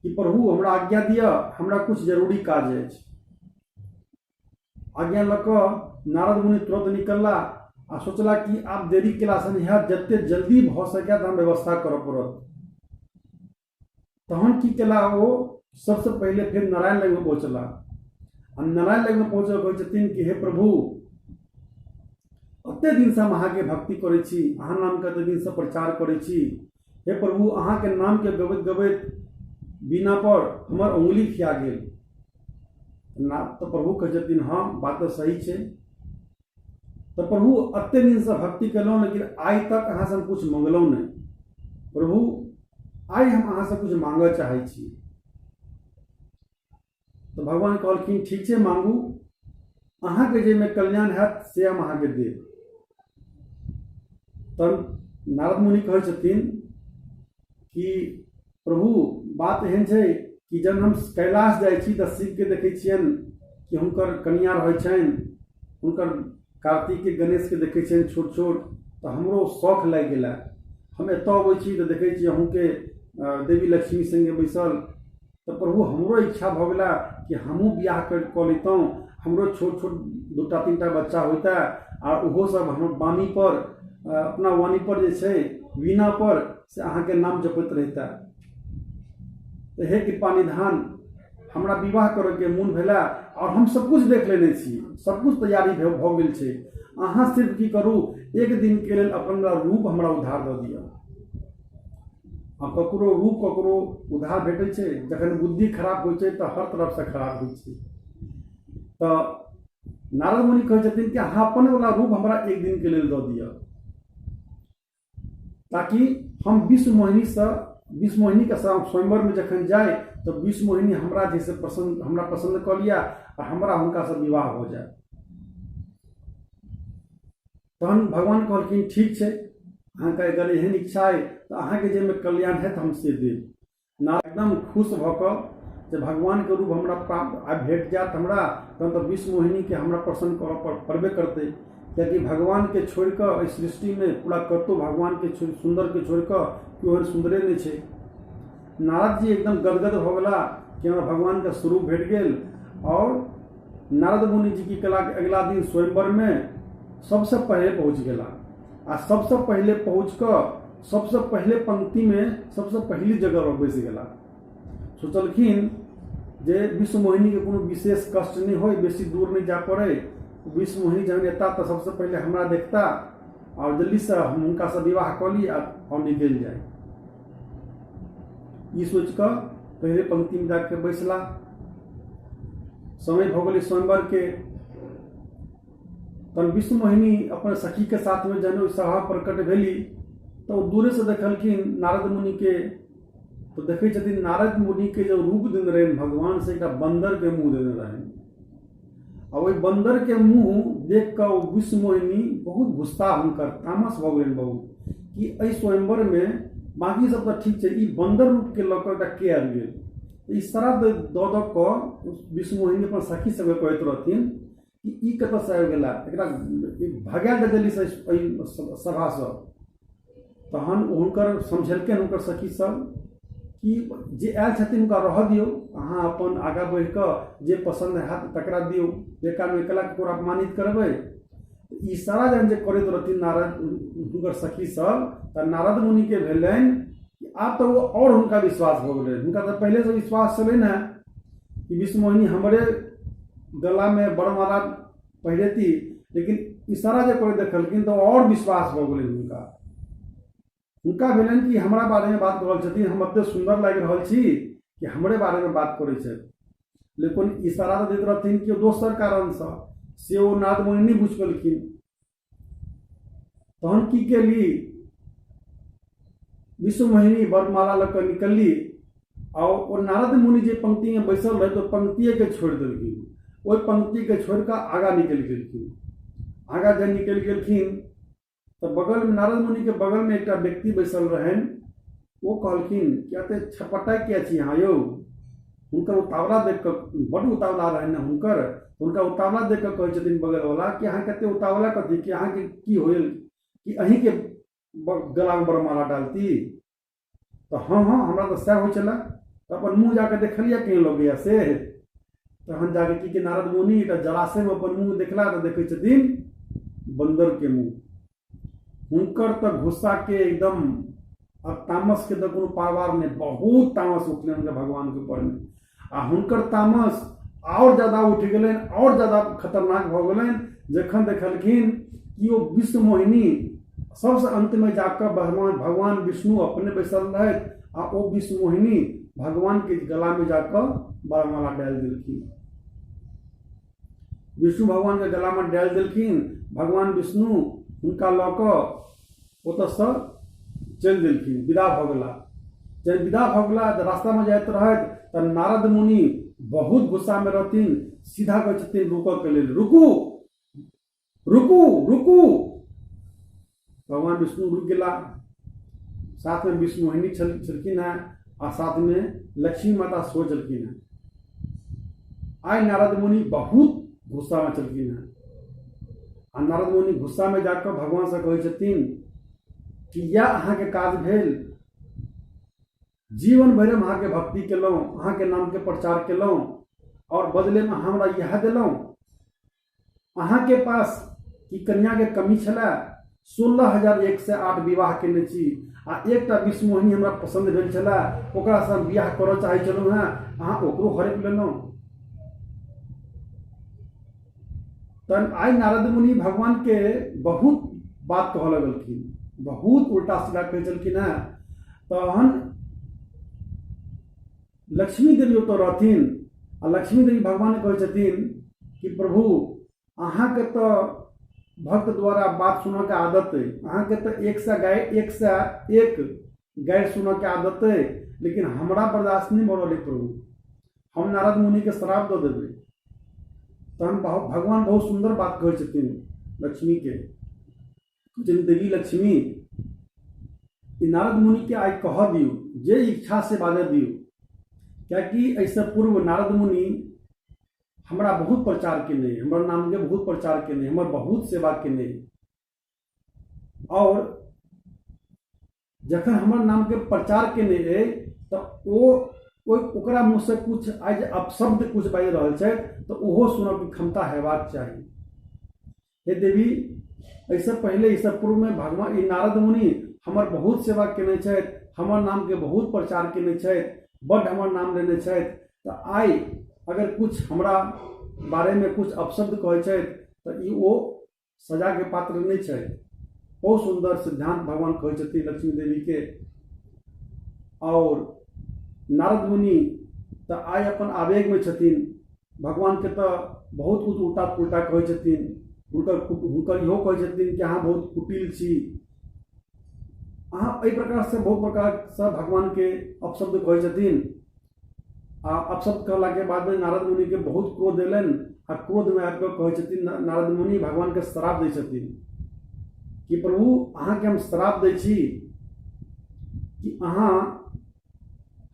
कि प्रभु हमरा आज्ञा दिअ, हमरा कुछ जरूरी काज अछि। आज्ञा लऽ कऽ नारद मुनि तुरंत निकलला आ सोचला कि आब देरी केलासँ नहि हैत, जते जल्दी भऽ सकए तऽ हम व्यवस्था करऽ पड़त। तहन की केला ओ सबसँ पहिले फेर नारायण लगमे पहुँचला आ नारायण लगमे पहुँचल कहै छथिन कि हे प्रभु, एते दिनसँ हम अहाँके भक्ति करै छी, अहाँ नामके एते दिनसँ प्रचार करै छी, हे प्रभु अहाँके नामके गबैत गबैत बीना पर हमर उंगली खिया गेल। ना तऽ प्रभु कहै छथिन हँ बात तऽ सही छै। तऽ प्रभु एते दिनसँ भक्ति केलहुँ लेकिन आइ तक अहाँसँ हम किछु मङ्गलहुँ नहि। प्रभु आइ हम अहाँसँ किछु मांगऽ चाहै छी। तऽ भगवान कहलखिन ठीक छै मांगू, अहाँके जाहिमे कल्याण हैत से हम अहाँके देब। तहन नारद मुनि कहै छथिन कि प्रभु बात एहन छै कि जहन हम कैलाश जाइ छी तऽ शिवके देखै छियनि कि हुनकर कनिआँ रहै छनि, हुनकर कार्तिकके गणेशके देखै छियनि छोट छोट, तऽ हमरो शौख लागि गेला। हम एतऽ अबै छी तऽ देखै छी अहूँके देवी लक्ष्मी सङ्गे बैसल, तऽ प्रभु हमरो इच्छा भऽ गेला कि हमहूँ बियाह कऽ लैतहुँ, हमरो छोट छोट दूटा तीनटा बच्चा होइतै आ ओहो सब हमर वाणीपर अपना वाणीपर जे छै वीणापर से अहाँके नाम जपैत रहितै। तऽ हे कृपा निधान हमरा विवाह करैके मोन भेला आओर हम सबकिछु देख लेने छी, सबकिछु तैयारी भऽ गेल छै, अहाँ सिर्फ की करू एक दिनके लेल अपन रूप हमरा उधार दऽ दिअ। आ ककरो रूप ककरो उधार भेटै छै, जखन बुद्धि खराब होइ छै तऽ हर तरफसँ खराब होइ छै। तऽ नारद मुनि कहै छथिन कि अहाँ अपन वला रूप हमरा एक दिनके लेल दऽ दिअ ताकि हम विश्व मोहिनीसँ विश्व मोहिनीके स्वयंवरमे जखन जाय तऽ विश्व मोहिनी हमरा जे से पसन्द हमरा पसन्द कऽ लिअ आ हमरा हुनकासँ विवाह भऽ जाय। तहन भगवान कहलखिन ठीक छै, अहाँके अगर एहन इच्छा अइ तऽ अहाँके जाहिमे कल्याण हैत हम से देब। नारद एकदम खुश भऽ कऽ जे भगवानके रूप हमरा प्राप्त आब भेट जायत हमरा, तहन तऽ विश्व मोहिनीके हमरा प्रसन्न करऽ पड़बे करतै, कियाकि भगवानके छोड़ि कऽ एहि सृष्टिमे पूरा कतहु भगवानके छोड़ि सुन्दरके छोड़ि कऽ केओ एहन सुन्दरे नहि छै। नारद जी एकदम गदगद भऽ गेला कि हमरा भगवानके स्वरूप भेट गेल। आओर नारद मुनि जी की कला के अगला दिन स्वयंवर में सबसे पहले पहुंच गेला आ सबसे पहले पहुंच कऽ सबसे पहले पंक्ति में सबसे पहली जगह पर बैस गेला। सोचलखिन जे विश्व मोहिनी के कोनो विशेष कष्ट नहीं होय, बेसी दूर नहीं जा पड़े, विश्व मोहिनी जहन एता तऽ सबसे पहले हमरा देखता और जल्दी से हम हुनका से विवाह कऽ ली आ हम निकलि जाय। ई सोचि कऽ पहले पंक्ति में जाके बैसला। समय भऽ गेलै स्वयंवर के। तहन विष्णु मोहिनी अपन सखी के साथ में जहन ओहि सभा प्रकट भेली तऽ ओ दूरे से देखलखिन नारद मुनि के, तऽ देखै छथिन नारद मुनि के जो रूप देने रहनि भगवान से एकटा बंदर के मुँह देने रहनि आ ओहि बंदर के मुँह देख कऽ ओ विष्णु मोहिनी बहुत गुस्सा, हुनकर तामस भऽ गेलनि बहुत कि एहि स्वयंवर में बाकी सब तऽ ठीक छै, ई बंदर रूप के लऽ कऽ एकटा के आबि गेल। तऽ ई श्राप दऽ दऽ कऽ विष्णु मोहिनी अपन सखी सबके कहैत रहथिन कि ई कतऽसँ आबि गेला, एकरा भगायल जाय जल्दीसँ एहि सभासँ। तहन हुनकर समझेलकनि हुनकर सखी सब कि जे आयल छथिन हुनका रहऽ दियौ, अहाँ अपन आगाँ बढ़ि कऽ जे पसन्द हैत तकरा दियौ, बेकारमे कला ककरो अपमानित करबै। ई सारा जहन जे करैत रहथिन नारद हुनकर सखी सब, तऽ नारद मुनिके भेलनि कि आब तऽ ओ आओर हुनका विश्वास भऽ गेलनि। हुनका तऽ पहिलेसँ विश्वास छलनि हेँ कि विष्णु मोहिनी हमरे गलामे वरमाला पहिरेती, लेकिन इशारा जे करैत देखलखिन तऽ आओर विश्वास भऽ गेलनि हुनका। हुनका भेलनि कि हमरा बारेमे बात कऽ रहल छथिन, हम एतेक सुन्दर लागि रहल छी कि हमरे बारेमे बात करै छथि। लेकिन इशारा तऽ दैत रहथिन कि दोसर कारणसँ, से ओ नारद मुनि नहि बुझि पेलखिन। तहन की केली, विश्व मोहिनी वरमाला लऽ कऽ निकलली आ ओ नारद मुनि जे पंक्तिमे बैसल रहै तऽ ओ पंक्तिएके छोड़ि देलखिन। ओहि पंक्तिके छोड़ि कऽ आगाँ निकलि गेलखिन। आगाँ जहन निकलि गेलखिन तऽ बगलमे नारद मुनिके बगलमे एकटा व्यक्ति बैसल रहनि। ओ कहलखिन कि एते छटपटाइ किया छी अहाँ यौ? हुनकर उतावला देख कऽ, बड्ड उतावला रहनि ने हुनकर, हुनका उतावला देख कऽ कहै छथिन बगलवला कि अहाँ कते उतावला कथी, कि अहाँके की होयल कि अहीँके गलामे वरमाला डालती? तऽ हँ हँ हमरा तऽ सएह होइ छलै। तऽ अपन मुँह जाकऽ देखलियै केहन लगैए से। तहन जाके की कि नारद मुनि एकटा जलाशयमे अपन मुँह देखला तऽ देखै छथिन बन्दरके मुँह। हुनकर तऽ गुस्साके एकदम आ तामसके तऽ कोनो पारवार नहि, बहुत तामस उठलनि हुनका भगवानके ऊपरमे आ हुनकर तामस आओर ज्यादा उठि गेलनि, आओर ज्यादा खतरनाक भऽ गेलनि जखन देखलखिन कि ओ विश्व मोहिनी सबसँ अन्तमे जाकऽ भगवान विष्णु अपने बैसल रहथि आ ओ विश्व मोहिनी भगवानके गलामे जाकऽ वरमाला डालि देलखिन। विष्णु भगवानके गलामे डालि देलखिन। भगवान विष्णु हुनका लऽ कऽ ओतऽसँ चलि देलखिन, विदा भऽ गेला। जब विदा भऽ गेला तऽ रास्तामे जाइत रहथि तऽ नारद मुनि बहुत गुस्सामे रहथिन। सीधा कहै छथिन रुकऽके लेल, रुकू रुकू रुकू। भगवान विष्णु रुकि गेला। साथमे विष्णु मोहिनी छलखिन हेँ आ साथमे लक्ष्मी माता सेहो छलखिन हेँ। आइ नारद मुनि बहुत गुस्सामे छलखिन हेँ आ नारद मुनि गुस्सामे जाकऽ भगवानसँ कहै छथिन कि इएह अहाँके काज भेल, जीवन भरि हम अहाँके भक्ति केलहुँ, अहाँके नामके प्रचार केलहुँ आओर बदलेमे अहाँ हमरा इएह देलहुँ। अहाँके पास ई कन्याके कमी छलए? 16,108 विवाह केने छी आ एकटा विषमोहिनी हमरा पसन्द भेल छलए, ओकरासँ हम बियाह करऽ चाहै छलहुँ हेँ, अहाँ ओकरो हड़पि लेलहुँ। तहन आइ नारद मुनि भगवानके बहुत बात कहऽ लगलखिन, बहुत उल्टा सीधा कहै छलखिन हेँ। तहन लक्ष्मी देवी ओतऽ रहथिन आ लक्ष्मी देवी भगवान कहै छथिन कि प्रभु अहाँके तऽ भक्त द्वारा बात सुनऽके आदत अइ, अहाँके तऽ एक सए गाय एक सए एक गारि सुनऽके आदत अइ, लेकिन हमरा बर्दाश्त नहि भऽ रहल अइ प्रभु, हम नारद मुनिके श्राप दऽ देबै। तहन भगवान बहुत सुन्दर बात कहै छथिन लक्ष्मीके, कहै देवी लक्ष्मी ई नारद मुनिके आइ कहऽ दियौ, जे इच्छा से बाजऽ दियौ, कियाकि एहिसँ पूर्व नारद मुनि हमरा बहुत प्रचार केने, हमर नामके बहुत प्रचार केने, हमर बहुत सेवा केने, आओर जखन हमर नामके प्रचार केने अइ तऽ ओ ओकरा मुँहसँ किछु आइ जे अपशब्द किछु बाजि रहल छथि तऽ ओहो सुनऽके क्षमता हेबाक चाही। हे देवी, एहिसँ पहिले एहिसँ पूर्वमे भगवान ई नारद मुनि हमर बहुत सेवा केने छथि, हमर नामके बहुत प्रचार केने छथि, बड्ड हमर नाम लेने छथि, तऽ आइ अगर किछु हमरा बारेमे किछु अपशब्द कहै छथि तऽ ई ओ सजाके पात्र नहि छथि। बहुत सुन्दर सिद्धांत भगवान कहै छथिन लक्ष्मी देवीके। आओर नारद मुनि तऽ आइ अपन आवेगमे छथिन, भगवानके तऽ बहुत किछु उल्टा पुल्टा कहै छथिन, हुनकर इहो कहै छथिन कि अहाँ बहुत कुटिल छी, अहाँ एहि प्रकारसँ बहुत प्रकारसँ भगवानके अपशब्द कहै छथिन। आ अपशब्द कहलाके बादमे नारद मुनिके बहुत क्रोध एलनि आ क्रोधमे आबि कऽ कहै छथिन नारद मुनि भगवानके श्राप दै छथिन कि प्रभु अहाँके हम श्राप दै छी कि अहाँ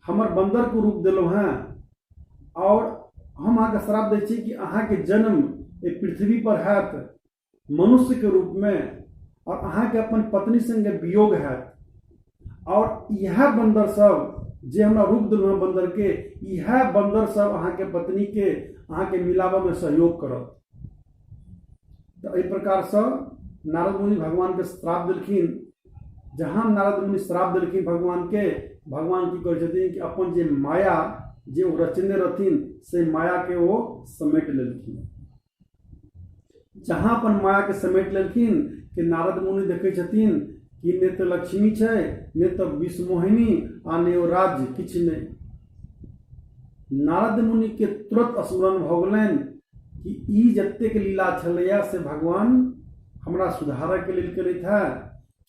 हमर बन्दरके रूप देलहुँ हेँ आओर हम अहाँके श्राप दै छी कि अहाँके जन्म एहि पृथ्वी पर हैत मनुष्यके रूपमे आओर अहाँके अपन पत्नी सङ्गे वियोग हैत आओर इएह बन्दर सब जे हमरा रूप देलहुँ हेँ बन्दरके, इएह बन्दर सब अहाँके पत्नीके अहाँके मिलाबऽमे सहयोग करत। तऽ एहि प्रकारसँ नारद मुनि भगवानके श्राप देलखिन। जहाँ नारद मुनि श्राप देलखिन भगवानके, भगवान की कहै छथिन कि अपन जे माया जे ओ रचने रहथिन से मायाके ओ समेट लेलखिन। जहाँ अपन मायाके समेट लेलखिन कि नारद मुनि देखै छथिन कि नहि तऽ लक्ष्मी छै, नहि तऽ विषमोहिनी आ नहि ओ राज्य, किछु नहि। नारद मुनिके तुरंत स्मरण भऽ गेलनि कि ई जतेक लीला छलैया से भगवान हमरा सुधारऽके लेल केलथि हेँ,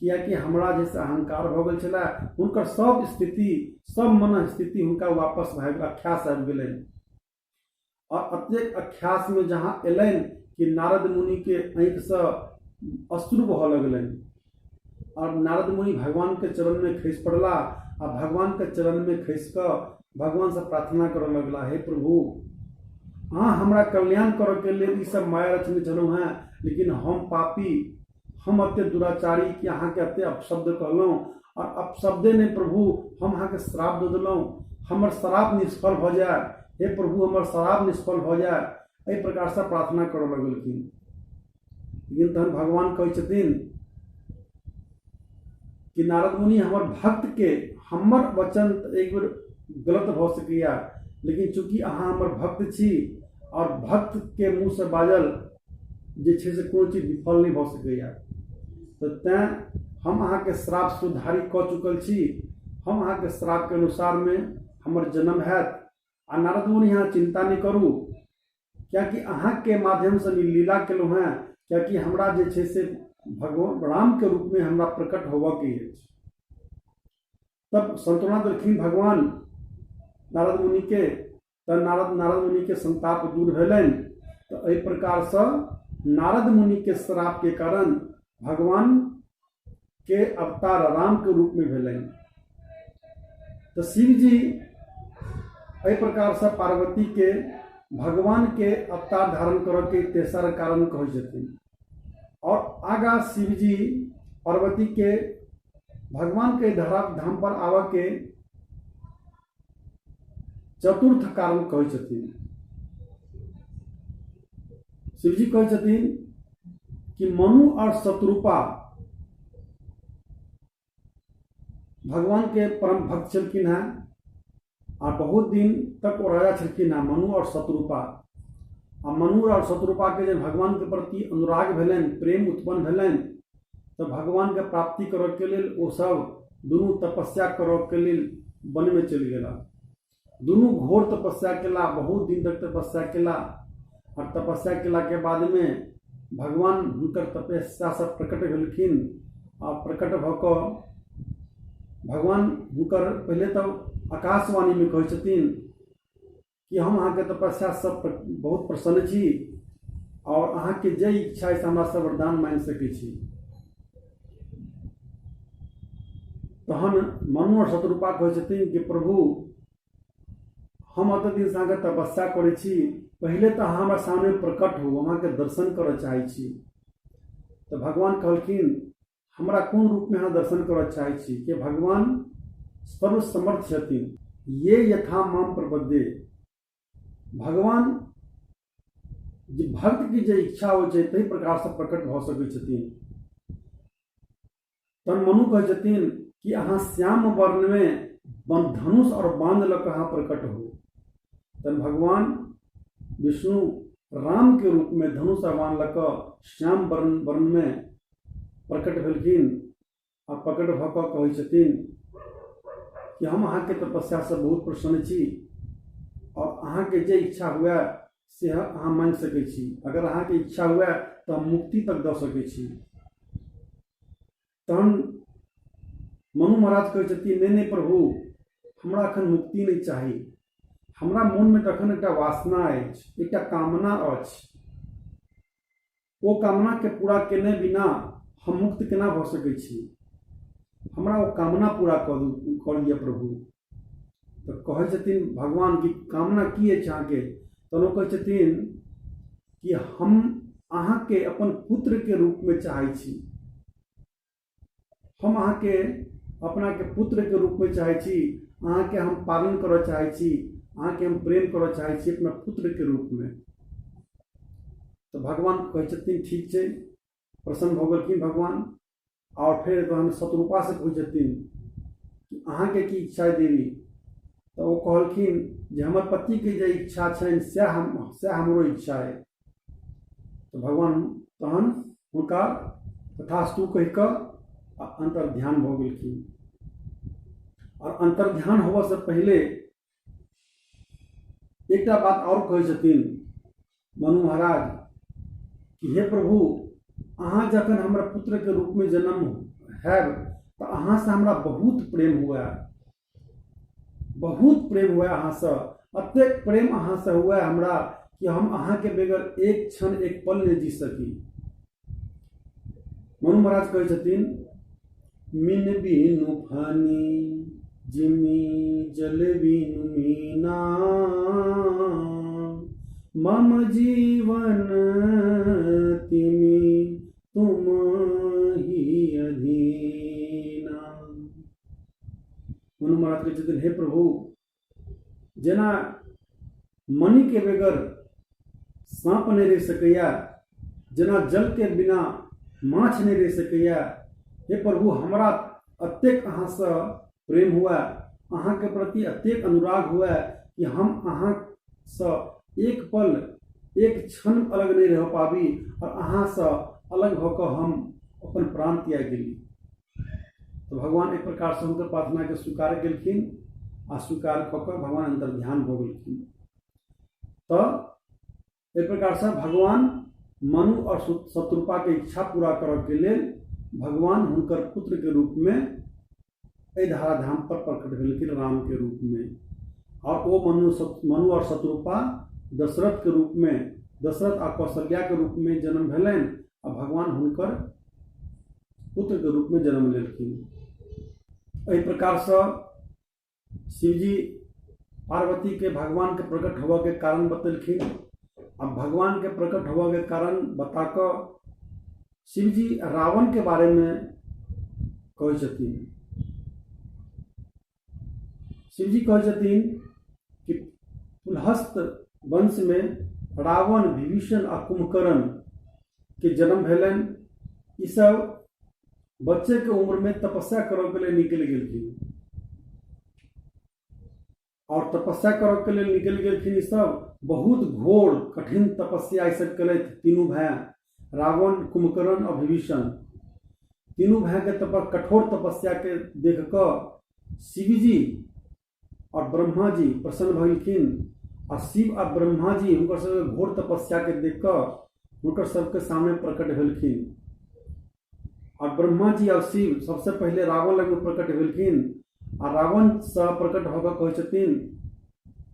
कियाकि हमरा जैसे अहंकार भऽ गेल छलै हुनकर सब स्थिति सब मनस्थिति हुनका वापस भऽ गेल, अख्यास आबि गेलनि। आओर अतेक अख्यासमे जहाँ एलनि कि नारद मुनिके आँखिसँ अश्रु बहऽ लगलनि आओर नारद मुनि भगवानके चरणमे खसि पड़ला आ भगवानके चरणमे खसि कऽ भगवानसँ प्रार्थना करऽ लगला, हे प्रभु अहाँ हमरा कल्याण करऽके लेल ई सब माया रचने छलहुँ हेँ, लेकिन हम पापी, हम एते दुराचारी कि अहाँके एते अपशब्द कहलहुँ आओर अपशब्दे नहि प्रभु हम अहाँके श्राप दऽ देलहुँ, हमर श्राप निष्फल भऽ जाय, हे प्रभु हमर श्राप निष्फल भऽ जाय, एहि प्रकारसँ प्रार्थना करऽ लगलखिन। लेकिन तहन भगवान कहै छथिन कि नारद मुनि हमर भक्तके हमर वचन तऽ एक बेर गलत भऽ सकैए, लेकिन चूँकि अहाँ हमर भक्त छी आओर भक्तके मुँहसँ बाजल जे छै से कोनो चीज विफल नहि भऽ सकैए, तऽ तैँ हम अहाँके श्राप सुधारी कऽ चुकल छी, हम अहाँके श्रापके अनुसारमे हमर जन्म हैत आ नारद मुनि अहाँ चिन्ता नहि करू, किएकि अहाँके माध्यमसँ हम ई लीला केलहुँ हेँ, किएकि हमरा जे छै से भगवान रामके रूपमे हमरा प्रकट होबऽके अछि। तब सांत्वना देलखिन भगवान नारद मुनिके। तऽ नारद नारद मुनिके संताप दूर भेलनि। तऽ एहि प्रकारसँ नारद मुनिके श्रापके कारण भगवान के अवतार रामके रूपमे भेलनि। तऽ शिवजी एहि प्रकारसँ पार्वतीके भगवानके अवतार धारण करऽके तेसर कारण कहै छथिन। आओर आगाँ शिवजी पार्वतीके भगवानके धरा धाम पर आबऽके चतुर्थ कारण कहै छथिन। शिवजी कहै छथिन कि मनु और शत्रुपा भगवान के परम भक्त छलखिन हैं आ बहुत दिन तक ओ राजा छलखिन हैं मनु और शत्रुपा। आ मनु और शत्रुपा के जे भगवान के प्रति अनुराग भेलनि, प्रेम उत्पन्न भेलनि, तऽ भगवान के प्राप्ति करऽ के लेल ओ सब दुनू तपस्या करऽ के लेल वन में चलि गेला। दुनू घोर तपस्या केला, बहुत दिन तक तपस्या केला और तपस्या केला के बाद में भगवान हुनकर तपस्या से प्रकट भेलखिन आ प्रकट भऽ कऽ भगवान हुनकर पहिले तऽ आकाशवाणी में कहै छथिन कि हम अहाँके तपस्या से बहुत प्रसन्न छी और अहाँके जे इच्छा अछि हमरा से वरदान मांगि सकै छी। तहन मनु और शत्रुपा कहै छथिन कि प्रभु हम एतेक दिनसँ अहाँके तपस्या करै छी, पहिले तऽ अहाँ हमरा सामने प्रकट होउ, हम अहाँके दर्शन करऽ चाहै छी। तऽ भगवान कहलखिन हमरा कोन रूपमे अहाँ दर्शन करऽ चाहै छी? कि भगवान सर्वसमर्थ छथिन, ये यथा माम प्रपद्ये, भगवान जे भक्त की जे इच्छा होइ छै ताहि प्रकारसँ प्रकट भऽ सकै छथिन। तहन मनु कहै छथिन कि अहाँ श्याम वर्णमे धनुष और बाण लऽ कऽ अहाँ प्रकट हो। तहन भगवान विष्णु राम के रूप में धनुष और बाण लऽ कऽ श्याम वर्ण में प्रकट भेलखिन आ प्रकट भऽ कऽ कहै छथिन कि हम अहाँके तपस्यासँ बहुत प्रसन्न छी और अहाँके जे इच्छा हुए से अहाँ मांगि सकै छी, अगर अहाँके इच्छा हुए तऽ हम मुक्ति तक दऽ सकै छी। तहन मनु महाराज कहै छथिन नहि नहि प्रभु, हमरा एखन मुक्ति नहि चाही, हमरा मोनमे तऽ एखन एकटा वासना अछि, एकटा कामना अछि, ओ कामनाके पूरा केने बिना हम मुक्त केना भऽ सकै छी, हमरा ओ कामना पूरा कऽ लिअ प्रभु। तऽ कहै छथिन भगवान कि कामना की अछि अहाँके? तहन ओ कहै छथिन कि हम अहाँके अपन पुत्रके रूपमे चाहै छी, हम अहाँके अपनाके पुत्रके रूपमे चाहै छी, अहाँके हम पालन करऽ चाहै छी, अहाँके हम प्रेम करऽ चाहै छी अपना पुत्रके रूपमे। तऽ भगवान कहै छथिन ठीक छै, प्रसन्न भऽ गेलखिन भगवान। आओर फेर तहन शत्रुपासँ कहै छथिन कि अहाँके की इच्छा है देवी? तऽ ओ कहलखिन जे हमर पतिके जे इच्छा छनि सएह हमरो इच्छा अइ। तऽ भगवान तहन हुनका तथास्तु कहि कऽ आ अन्तर्ध्यान भऽ गेलखिन। आओर अन्तर्ध्यान होबऽसँ पहिले एकटा बात आओर कहै छथिन मनु महाराज कि हे प्रभु, अहाँ जखन हमर पुत्रके रूपमे जन्म हैब तऽ अहाँसँ हमरा बहुत प्रेम हुए, बहुत प्रेम हुए अहाँसँ, एतेक प्रेम अहाँसँ हुए हमरा कि हम अहाँके बगैर एक क्षण एक पल नहि जी सकी। मनु महाराज कहै छथिन मिन बिनु फनी जिमी जल बिनु मीना, मम जीवन तिमी तुम ही अधीना। मनु महाराज कहै छथिन हे प्रभु, जेना मणिके बगैर साँप नहि रहि सकैए, जेना जलके बिना माछ नहि रहि सकैए, हे प्रभु हमरा एतेक अहाँसँ प्रेम हुए, अहाँके प्रति एतेक अनुराग हुए कि हम अहाँसँ एक पल एक क्षण अलग नहि रह पाबी और अहाँसँ अलग भऽ कऽ हम अपन प्राण त्यागि गेली। तऽ भगवान एक प्रकारसँ हुनकर प्रार्थनाके स्वीकार केलखिन आ स्वीकार कऽ कऽ भगवान अन्तर्ध्यान भऽ गेलखिन। तऽ एहि प्रकारसँ भगवान मनु आओर शत्रुपाके इच्छा पूरा करऽके लेल भगवान हुनकर पुत्रके रूपमे एहि धराधाम पर प्रकट भेलखिन रामके रूपमे। आओर ओ मनु आओर शत्रुपा दशरथके रूपमे, दशरथ आ कौशल्याके रूपमे जन्म भेलनि आ भगवान हुनकर पुत्रके रूपमे जन्म लेलखिन। एहि प्रकारसँ शिवजी पार्वतीके भगवानके प्रकट होबऽके कारण बतेलखिन आ भगवानके प्रकट होबऽके कारण बता कऽ शिवजी रावणके बारेमे कहै छथिन। शिवजी कहै छथिन कि पुलहस्त वंशमे रावण, विभीषण आ कुंभकर्ण के जन्म भेलनि। ईसब बच्चे के उम्र में तपस्या करऽ के लेल निकलि गेलखिन और तपस्या करऽ के लेल निकलि गेलखिन। ई सब बहुत घोर कठिन तपस्या ई सब केलथि तीनू भाय, रावण, कुंभकर्ण और विभीषण। तीनू भाय के कठोर तपस्या के देख कऽ शिवजी और ब्रह्मा जी प्रसन्न भऽ गेलखिन आ शिव आ ब्रह्मा जी हुनकर सबके घोर तपस्या के देख कऽ हुनकर सबके सामने प्रकट भेलखिन। और ब्रह्मा जी और शिव सबसे पहिले रावण लग में प्रकट भेलखिन आ रावण से प्रकट भऽ कऽ कहै छथिन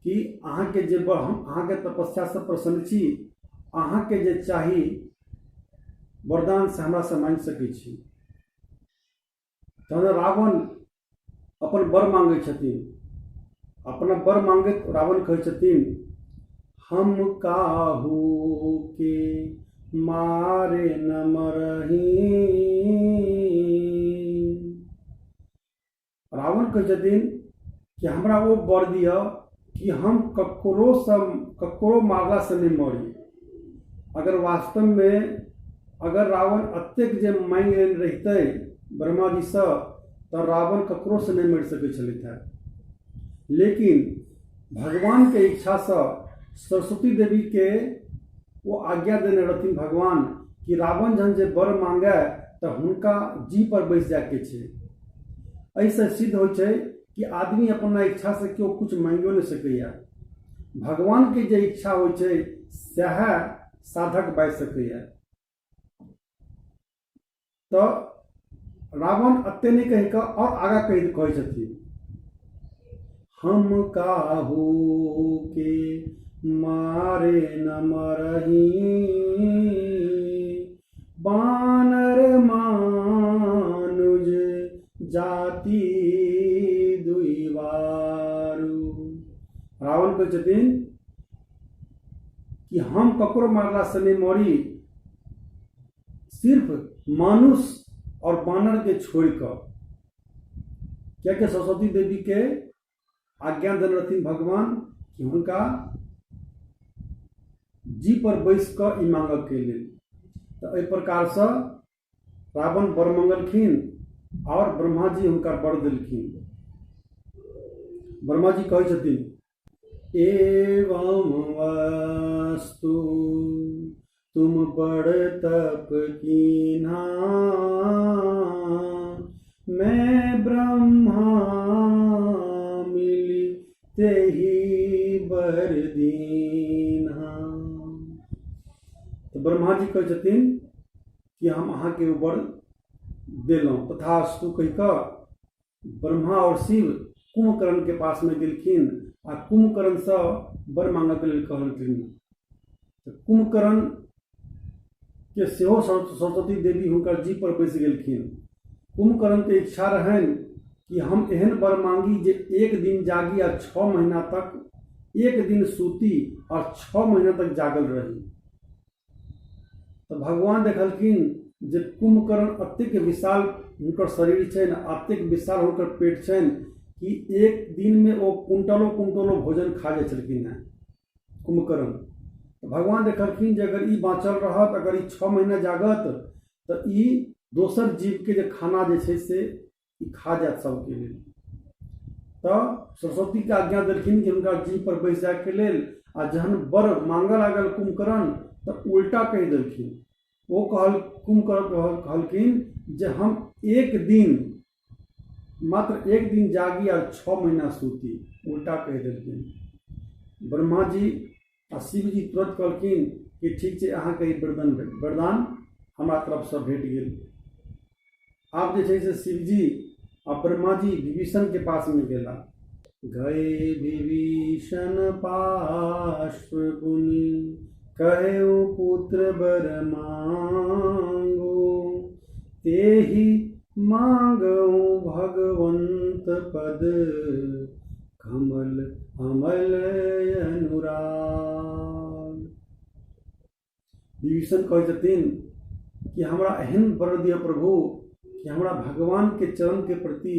कि अहाँके जे हम अहाँके तपस्या से प्रसन्न छी, अहाँके जे चाही वरदान से हमरा से मांगि सकै छी। तहन रावण अपन वर मांगै छथिन। अपना वर मांगैत रावण कहै छथिन, हम काहू के मारे न मरही। रावण कहै छथिन कि हमरा ओ वर दिअ कि हम ककरो मारलासँ नहि मरी। अगर वास्तवमे अगर रावण अतेक जे मांगि लेने रहितै ब्रह्माजीसँ तऽ रावण ककरोसँ नहि मरि सकै छलथि हेँ। लेकिन भगवानके इच्छासँ सरस्वती देवीके ओ आज्ञा देने रहथिन भगवान कि रावण जहन जे वर मांगए तऽ हुनका जी पर बैस जायके छै। एहिसँ सिद्ध होइ छै कि आदमी अपना इच्छासँ केओ किछु मांगियो नहि सकैए। भगवानके जे इच्छा होइ छै सएह साधक बाजि सकैए। तऽ रावण एते नहि कहि कऽ आओर आगाँ कहै छथिन, हम काहू के मारे न मरही, बानर मानुज जाति दुइवारू। रावण कहै छथिन कि हम ककरो मारलासँ नहि मरी, सिर्फ मानुष और बानर के छोड़ कऽ, कियाकि सरस्वती देवी के आज्ञा देने रहथिन भगवान कि हुनका जी पर बैस कऽ ई मांगऽ के लेल। तऽ एहि प्रकारसँ रावण वर मंगलखिन और ब्रह्माजी हुनका वर देलखिन। ब्रह्माजी कहै छथिन, एवं वस्तु तुम बड़ तप कीन्हा, मैं ब्रह्मा मिली तेही बर दीन्हा। तऽ ब्रह्माजी कहै छथिन कि हम अहाँके ओ वर देलहुँ। तथास्तु कहि कऽ ब्रह्मा और शिव कुंभकर्ण के पास में गेलखिन आ कुंभकर्ण से वर मांगऽ के लेल कहलखिन। तऽ कुंभकर्ण के सेहो सरस्वती देवी हुनकर जी पर बैस गेलखिन। कुंभकर्ण के इच्छा रहनि कि हम एहन वर मांगी जे एक दिन जागी आ 6 महीना तक, एक दिन सूती और 6 महीना तक जागल रही। तऽ भगवान देखलखिन जे कुंभकर्ण अतेक विशाल हुनकर शरीर छनि, अतेक विशाल हुनकर पेट छनि कि एक दिनमे ओ कुंटलो कुंटलो भोजन खा जाइ छलखिन हेँ कुंभकर्ण। तऽ भगवान देखलखिन जे अगर ई बाँचल रहत, अगर ई 6 महीना जागत तऽ ई दोसर जीवके जे खाना जे छै से ई खा जायत सबके लेल। तऽ सरस्वतीके आज्ञा देलखिन कि हुनका जीभ पर बैस जायके लेल। आ जहन वर मांगऽ लागल कुंभकर्ण तऽ उल्टा कहि देलखिन। ओ कुंभकर्ण कहलखिन जे हम एक दिन, मात्र एक दिन जागी आ 6 महीना सूती। उल्टा कहि देलखिन। ब्रह्माजी आ शिवजी तुरन्त कहलखिन कि ठीक छै, अहाँके ई वरदान वरदान हमरा तरफसँ भेट गेल। आब जे छै से शिवजी आ ब्रह्माजी विभीषणके पासमे गेला। गए विभीषण पार्श्व पुनि कहे पुत्र बर मांगो, तेहि मांगऊ भगवंत पद कमल अमल अनुराग। विभीषण कहै छथिन कि हमरा एहन वर दिअ प्रभु कि हमरा भगवानके चरणके प्रति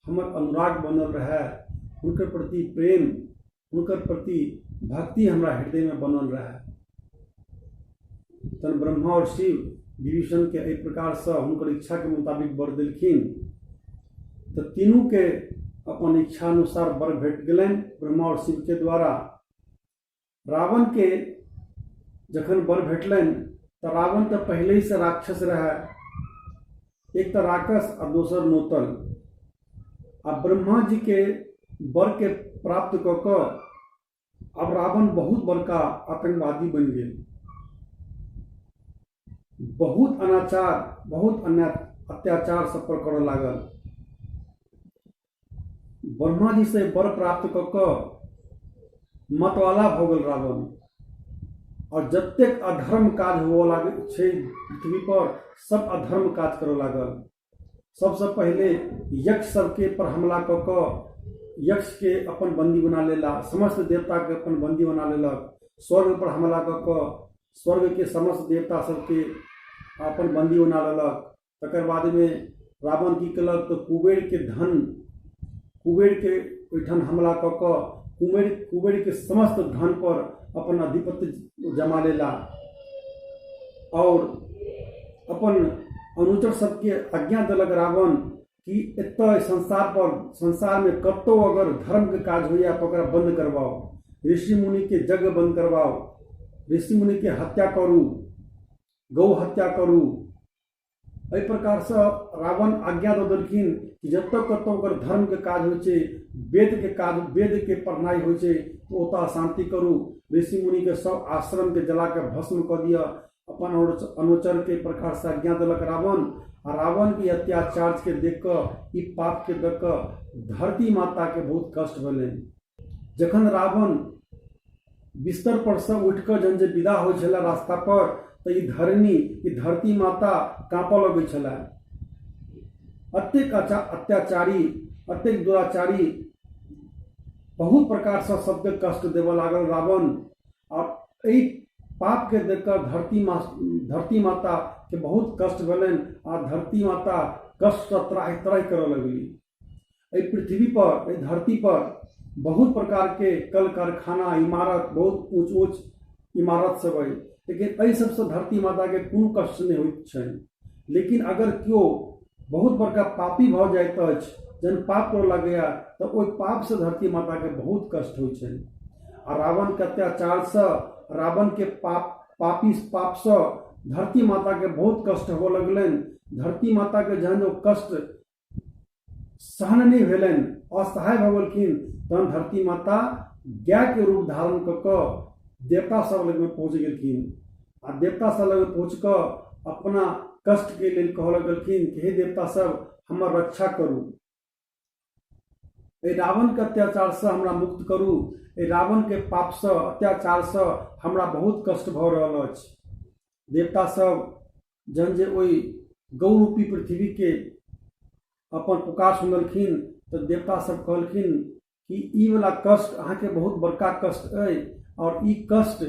हमर अनुराग बनल रहए, हुनकर प्रति प्रेम, हुनकर प्रति भक्ति हमरा हृदयमे बनल रहए। तहन ब्रह्मा आओर शिव विभीषणके एहि प्रकारसँ हुनकर इच्छाके मुताबिक वर देलखिन। तऽ तीनूके अपन इच्छानुसार वर भेट गेलनि ब्रह्मा आओर शिवके द्वारा। रावणके जखन वर भेटलनि तऽ रावण तऽ पहिलहिसँ राक्षस रहए, एक तऽ राक्षस आ दोसर नोतल। आ ब्रह्माजीके वरके प्राप्त कऽ कऽ आब रावण बहुत बड़का आतंकवादी बनि गेल। बहुत अनाचार, बहुत अन्याय अत्याचार सब पर करऽ लागल। ब्रह्माजी से वर प्राप्त कऽ कऽ मतवाला भऽ गेल रावण, और जतेक अधर्म काज हुअ लागल छै पृथ्वी पर सब अधर्म काज करऽ लागल। सबसँ पहिले यक्ष सबके पर हमला कऽ कऽ यक्षके अपन बन्दी बना लेला, समस्त देवताके अपन बन्दी बना लेलक। स्वर्ग पर हमला कऽ कऽ स्वर्गके समस्त देवता सबके अपन बन्दी बना लेलक। तकर बादमे रावण की केलक तऽ कुबेरके धन, कुबेरके ओहिठाम हमला कऽ कऽ कुबेरके समस्त धन पर अपन आधिपत्य जमा लेला और अपन अनुचर सबके आज्ञा देलक रावण कि एतऽ संसार पर, संसारमे कतहु अगर धर्मके काज होइए तऽ ओकरा बन्द करवाउ, ऋषि मुनिके यज्ञ बन्द करवाउ, ऋषि मुनिके हत्या करू, गौ हत्या करू। एहि प्रकारसँ रावण आज्ञा दऽ देलखिन कि जतऽ कतौ अगर धर्मके काज होइ छै, वेदके काज, वेदके पढ़नाइ होइ छै, तऽ ओतऽ अशान्ति करू, ऋषि मुनिके सब आश्रमके जलाके भस्म कऽ दिअ। अपन अनुचरके प्रकारसँ आज्ञा देलक रावण। आ रावणके अत्याचारके देख कऽ, ई पापके देख कऽ धरती माताके बहुत कष्ट भेलनि। जखन रावण बिस्तर पर से उठि कऽ जहन जे विदा होइ छलै रास्ता पर, तऽ ई धरणी, ई धरती माता काँपऽ लगै छलै। अतेक अत्याचारी, अतेक दुराचारी, बहुत प्रकारसँ सबके कष्ट देबऽ लागल रावण। आओर एहि पापके देख कऽ धरती माताके बहुत कष्ट भेलनि आ धरती माता कष्टसँ त्राहि त्राहि करऽ लगली। एहि पृथ्वी पर, एहि धरती पर बहुत प्रकारके कल कारखाना, इमारत, बहुत ऊँच ऊँच इमारत सब अइ, लेकिन एहि सबसँ धरती माताके कोनो कष्ट नहि होइत छनि। लेकिन अगर केओ बहुत बड़का पापी भऽ जाइत अछि, जहन पाप करऽ लगैया, तऽ ओहि पापसँ धरती माताके बहुत कष्ट होइ छनि। आ रावणके अत्याचारसँ, रावणके पाप, पापी पापसँ धरती माताके बहुत कष्ट होबऽ लगलनि। धरती माताके जहन ओ कष्ट सहन नहि भेलनि, असहाय भऽ गेलखिन, तहन धरती माता गायके रूप धारण कऽ कऽ देवता सब लगमे पहुँच गेलखिन आ देवता सब लगमे पहुँच कऽ अपना कष्टके लेल कहऽ लगलखिन कि हे देवता सब, हमर रक्षा करू, एहि रावणके अत्याचारसँ हमरा मुक्त करू, एहि रावणके पापसँ, अत्याचारसँ हमरा बहुत कष्ट भऽ रहल अछि। देवता सब जहन जे ओहि गौरूपी पृथ्वीके अपन पुकार सुनलखिन तऽ देवता सब कहलखिन कि ई वला कष्ट अहाँके बहुत बड़का कष्ट अइ आओर ई कष्ट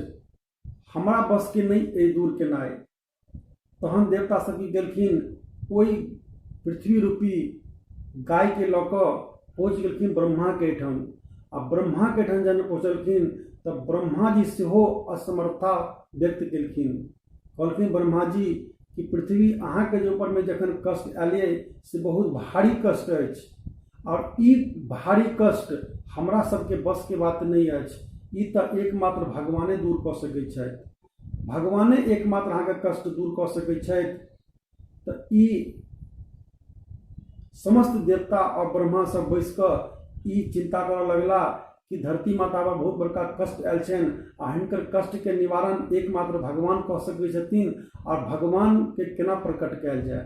हमरा बसके नहि अइ दूर केनाइ। तहन देवता सब की गेलखिन, ओहि पृथ्वी रूपी गायके लऽ कऽ पहुँच गेलखिन ब्रह्माके एहिठाम। आ ब्रह्माके एहिठाम जहन पहुँचलखिन तऽ ब्रह्माजी सेहो असमर्थता व्यक्त केलखिन। कहलखिन ब्रह्माजी कि पृथ्वी अहाँके जे ऊपरमे जखन कष्ट आयल अइ से बहुत भारी कष्ट अछि आओर ई भारी कष्ट हमरा सबके बसके बात नहि अछि, ई तऽ एकमात्र भगवाने दूर कऽ सकै छथि, भगवाने एकमात्र अहाँके कष्ट दूर कऽ सकै छथि। तऽ ई समस्त देवता आओर ब्रह्मा सब बैस कऽ ई चिन्ता करऽ लगला कि धरती माता पर बहुत बड़का कष्ट आयल छनि आ हिनकर कष्टके निवारण एकमात्र भगवान कऽ सकै छथिन। आओर भगवानके केना प्रकट कयल जाय,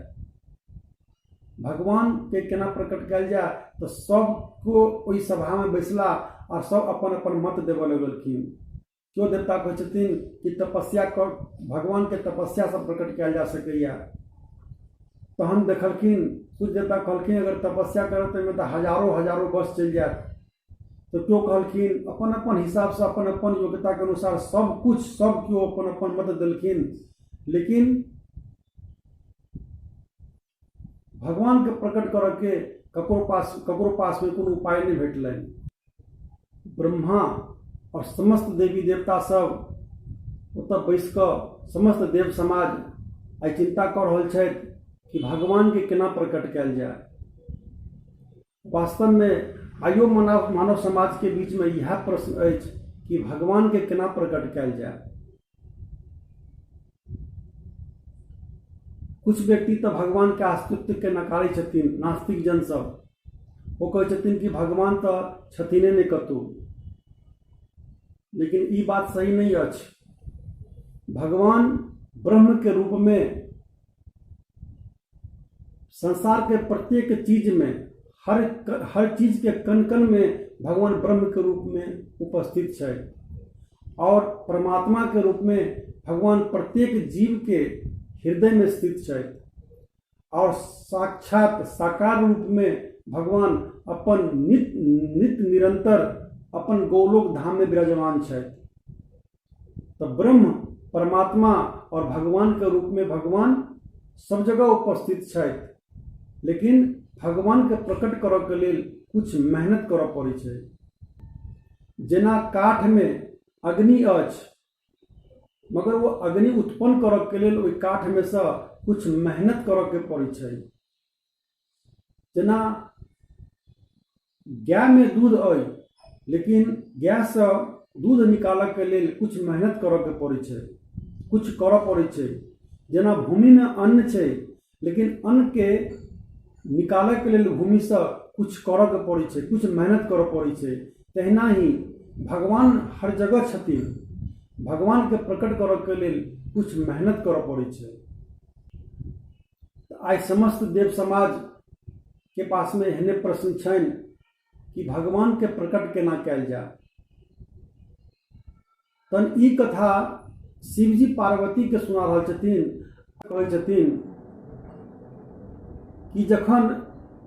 भगवानके केना प्रकट कयल जाय, तऽ सब केओ ओहि सभामे बैसला आओर सब अपन अपन मत देबऽ लगलखिन। केओ देवता कहै छथिन कि तपस्या कर, भगवानके तपस्यासँ प्रकट कयल जा सकैए। तहन देखलखिन कुछ देवता कहलखिन अगर तपस्या करब तऽ एहिमे तऽ हजारो हजारो वर्ष चलि जायत। तऽ केओ कहलखिन अपन अपन हिसाबसँ अपन अपन योग्यताके अनुसार सब किछु सब केओ अपन अपन मत देलखिन। लेकिन भगवानके प्रकट करऽके ककरो पासमे कोनो उपाय नहि भेटलनि। ब्रह्मा आओर समस्त देवी देवता सब ओतऽ बैस कऽ समस्त देव समाज आइ चिन्ता कऽ रहल छथि कि भगवानके केना प्रकट कयल जाय। वास्तवमे आइयो मानव समाजके बीचमे इएह प्रश्न अछि कि भगवानके केना प्रकट कयल जाय। कुछ व्यक्ति तऽ भगवानके अस्तित्वके नकारै छथिन, नास्तिक जन सब, ओ कहै छथिन कि भगवान तऽ छथिने नहि कतहु। लेकिन ई बात सही नहि अछि। भगवान ब्रह्मके रूपमे संसारके प्रत्येक चीजमे हर चीजके कण कणमे भगवान ब्रह्मके रूपमे उपस्थित छै और परमात्माके रूपमे भगवान प्रत्येक जीवके हृदयमे स्थित छै और साक्षात साकार रूपमे भगवान अपन नित निरंतर अपन गोलोक धाममे विराजमान छथि। तऽ ब्रह्म परमात्मा और भगवान के रूप में भगवान सब जगह उपस्थित छथि, लेकिन भगवान के प्रकट करऽ के लेल कुछ मेहनत करऽ पड़ै छै। जेना काठ में अग्नि अछि, मगर वो अग्नि उत्पन्न करऽ के लेल ओहि काठ में से कुछ मेहनत करऽ के पड़ै छै। जेना गायमे दूध अइ, लेकिन गायसँ दूध निकालऽके लेल किछु मेहनत करऽके पड़ै छै, किछु करऽ पड़ै छै। जेना भूमिमे अन्न छै, लेकिन अन्नके निकालऽके लेल भूमिसँ किछु करऽके पड़ै छै, किछु मेहनत करऽ पड़ै छै। तहिना ही भगवान हर जगह छथिन, भगवानके प्रकट करऽके लेल किछु मेहनत करऽ पड़ै छै। तऽ आइ समस्त देव समाजके पासमे एहने प्रश्न छनि कि भगवानके प्रकट केना कयल जाय। तहन ई कथा शिवजी पार्वतीके सुना रहल छथिन। कहै छथिन कि जखन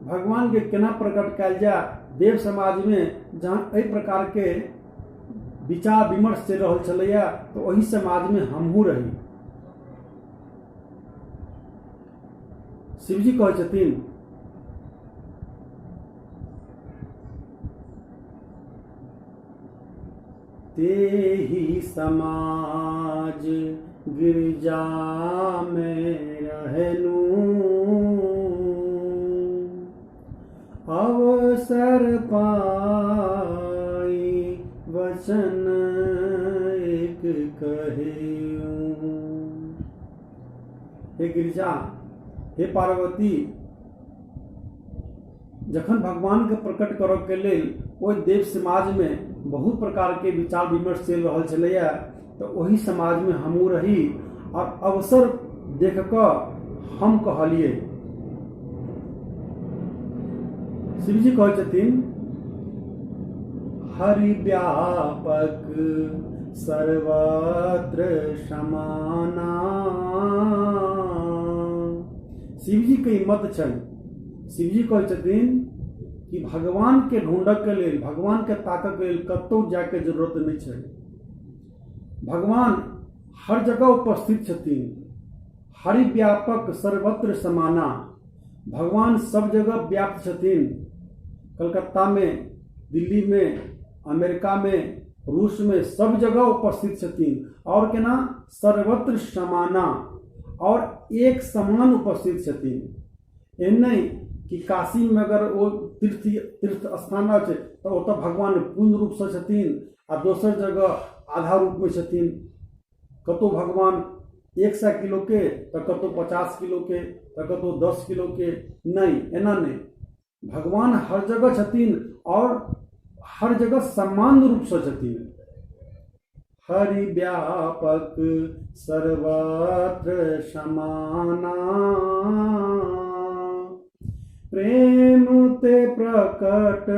भगवानके केना प्रकट कयल जाय, देव समाजमे जहन एहि प्रकारके विचार विमर्श चलि रहल छलैया तऽ ओहि समाजमे हमहूँ रही। शिवजी कहै छथिन तेहि समाज गिरजा में रहनु, अवसर पाई वचन एक कहियूं। हे गिरिजा, हे पार्वती, जखन भगवानके प्रकट करऽके लेल ओहि देव समाजमे बहुत प्रकारके विचार विमर्श चलि रहल छलैए, तऽ ओहि समाजमे हमहूँ रही आओर अवसर देख कऽ हम कहलियै। शिवजी कहै छथिन हरि व्यापक सर्वत्र समाना। शिवजी के ई मत छनि। शिवजी कहै छथिन कि भगवान के ढूंढऽ के लेल, भगवान के ताकऽ के लेल कतौ जायके जरूरत नहि छै। भगवान हर जगह उपस्थित छथिन। हरि व्यापक सर्वत्र समाना, भगवान सब जगह व्याप्त छथिन। कलकत्ता में, दिल्ली में, अमेरिका में, रूस में सब जगह उपस्थित छथिन। और केना सर्वत्र समाना, और एक समान उपस्थित छथिन। एहन नहि कि काशी में अगर ओ तीर्थ स्थान अछि तऽ ओतऽ भगवान पूर्ण रूपसँ छथिन आ दोसर जगह आधा रूपमे छथिन। कतहु भगवान 100 किलोके तऽ कतहु 50 किलोके तऽ कतहु 10 किलोके, नहि, एना नहि। भगवान हर जगह छथिन और हर जगह समान रूपसँ छथिन। हरि व्यापक सर्वत्र समाना, प्रेम ते प्रकट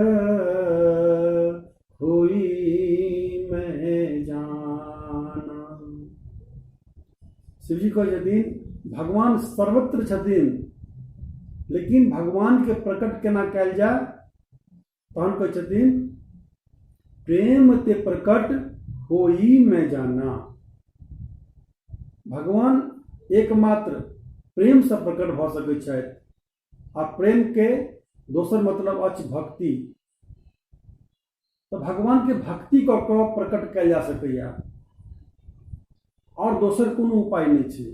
हुई मैं जाना। शिवजी कहै छथिन भगवान सर्वत्र छथिन, लेकिन भगवानके प्रकट केना कयल जाय? तहन कहै छथिन प्रेम ते प्रकट होई मैं जाना। भगवान एकमात्र प्रेमसँ प्रकट भऽ सकै छथि, आ प्रेमके दोसर मतलब अछि भक्ति। तऽ भगवानके भक्ति कऽ कऽ प्रकट कयल जा सकैए, आओर दोसर कोनो उपाय नहि छै।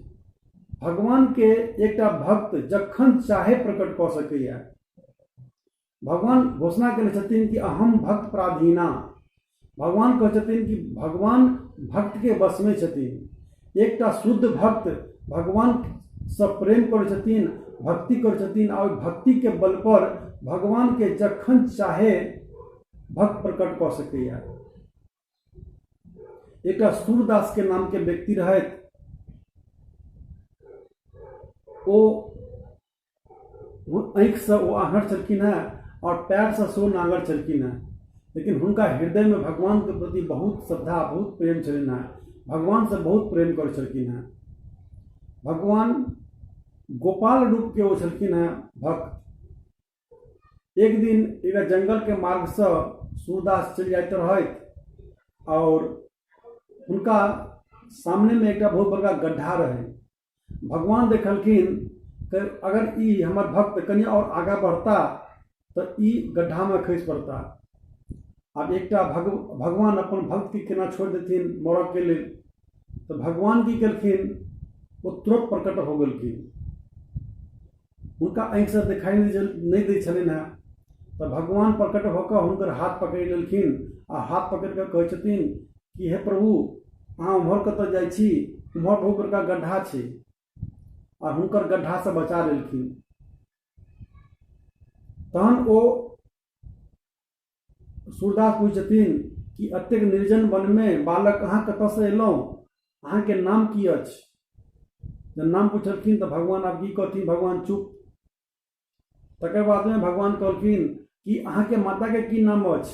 भगवानके एकटा भक्त जखन चाहे प्रकट कऽ सकैए। भगवान घोषणा केने छथिन कि अहम भक्त पराधीना। भगवान कहै छथिन कि भगवान भक्तके वशमे छथिन। एकटा शुद्ध भक्त भगवानसँ प्रेम करै छथिन, भक्ति करै छथिन, आ ओहि भक्तिके बल पर भगवानके जखन चाहे भक्त प्रकट कऽ सकैए। एकटा सूरदास के नाम के व्यक्ति रहथि, ओ आँखिसँ ओ आन्हर छलखिन हेँ आओर पैरसँ सेहो नाङ्गर छलखिन हेँ, लेकिन हुनका हृदयमे भगवानके प्रति बहुत श्रद्धा, बहुत प्रेम छलनि हेँ। भगवानसँ बहुत प्रेम करै छलखिन हेँ। भगवान गोपाल रूपके ओ छलखिन हेँ भक्त। एक दिन एकटा जंगलके मार्गसँ सूरदास चलि जाइत रहथि आओर हुनका सामनेमे एकटा बहुत बड़का गड्ढा रहै। भगवान देखलखिन तऽ अगर ई हमर भक्त कनि आओर आगाँ बढ़ता तऽ ई गड्ढामे खसि पड़ता। आब एकटा भगवान अपन भक्तके केना छोड़ि देथिन मरऽके लेल? तऽ भगवान की केलखिन, ओ तुरत प्रकट हो गेलखिन। हुनका आँखिसँ देखाइ नहि दै छलनि हेँ, तऽ भगवान प्रकट भऽ कऽ हुनकर हाथ पकड़ि लेलखिन आ हाथ पकड़ि कऽ कहै छथिन कि हे प्रभु, अहाँ उम्हर कतऽ जाइ छी? उम्हर बहुत बड़का गड्ढा छै। आ हुनकर गड्ढासँ बचा लेलखिन। तहन ओ सूरदास पूछै छथिन कि एतेक निर्जन वनमे बालक अहाँ कतऽसँ एलहुँ? अहाँके नाम की अछि? जब नाम पुछलखिन तऽ भगवान आब की कहथिन, भगवान चुप। तकर बादमे भगवान कहलखिन कि अहाँके माताके की नाम अछि?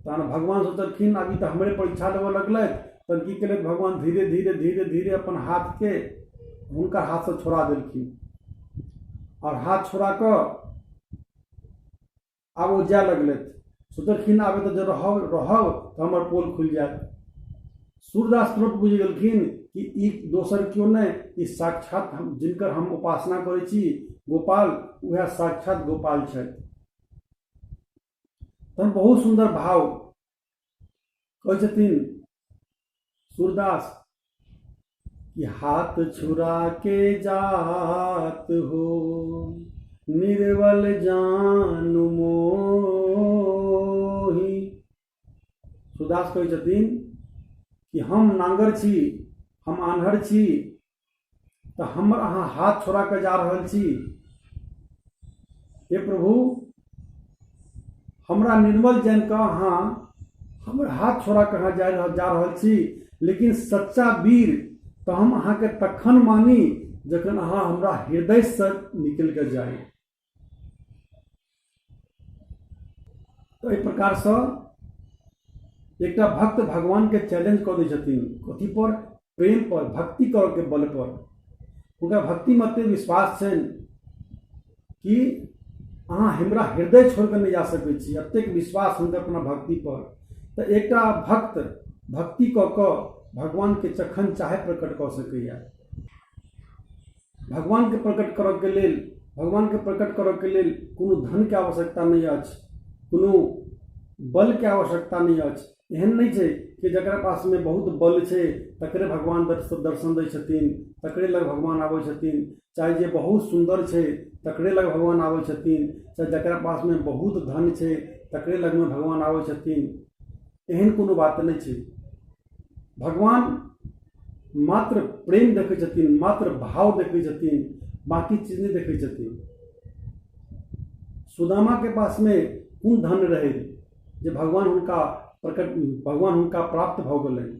तहन भगवान सोचलखिन आब ई तऽ हमरे परीक्षा लेबऽ लगलथि। तहन की केलथि भगवान, धीरे धीरे धीरे धीरे अपन हाथके हुनका हाथसँ छोड़ा देलखिन आओर हाथ छोड़ा कऽ आब ओ जाय लगलथि। सोचलखिन आब एतऽ जे रहब रहब तऽ हमर पोल खुलि जायत। सूरदास तुरंत बुझि गेलखिन कि ई दोसर केओ नहि, ई साक्षात हम जिनकर हम उपासना करै छी गोपाल, उएह साक्षात गोपाल छथि। तहन बहुत सुन्दर भाव कहै छथिन सूरदास कि हाथ छुरा के जात हो निर्बल जानु मोही। सूरदास कहै छथिन कि हम नांगर छी, हम आन्हर छी, तऽ हमर अहाँ हाथ छोड़ा कऽ जा रहल छी। हे प्रभु, हमरा निर्मल जानि कऽ अहाँ हमर हाथ छोड़ा कऽ अहाँ जा रहल छी, लेकिन सच्चा वीर तऽ हम अहाँके तखन मानी जखन अहाँ हमरा हृदयसँ निकलि कऽ जाइ। तऽ एहि प्रकारसँ एकटा भक्त भगवानके चैलेंज कऽ दै छथिन। कथी पर? प्रेम पर, भक्ति करऽके बल पर। हुनका भक्तिमे एतेक विश्वास छनि कि अहाँ हमरा हृदय छोड़ि कऽ नहि जा सकै छी, एतेक विश्वास हुनकर अपना भक्ति पर। तऽ एकटा भक्त भक्ति कऽ कऽ भगवानके जखन चाहे प्रकट कऽ सकैए। भगवानके प्रकट करऽके लेल, भगवानके प्रकट करऽके लेल कोनो धनके आवश्यकता नहि अछि, कोनो बलके आवश्यकता नहि अछि। एहन नहि छै कि जकरा पासमे बहुत बल छै तकरे भगवान दर्शन दै छथिन, तकरे लग भगवान आबै छथिन, चाहे जे बहुत सुन्दर छै तकरे लग भगवान आबै छथिन, चाहे जकरा पासमे बहुत धन छै तकरे लगमे भगवान आबै छथिन। एहन कोनो बात नहि छै। भगवान मात्र प्रेम देखै छथिन, मात्र भाव देखै छथिन, बाँकी चीज नहि देखै छथिन। सुदामाके पासमे कोन धन रहै जे भगवान हुनका प्रकट भगवान हुनका प्राप्त भऽ गेलनि।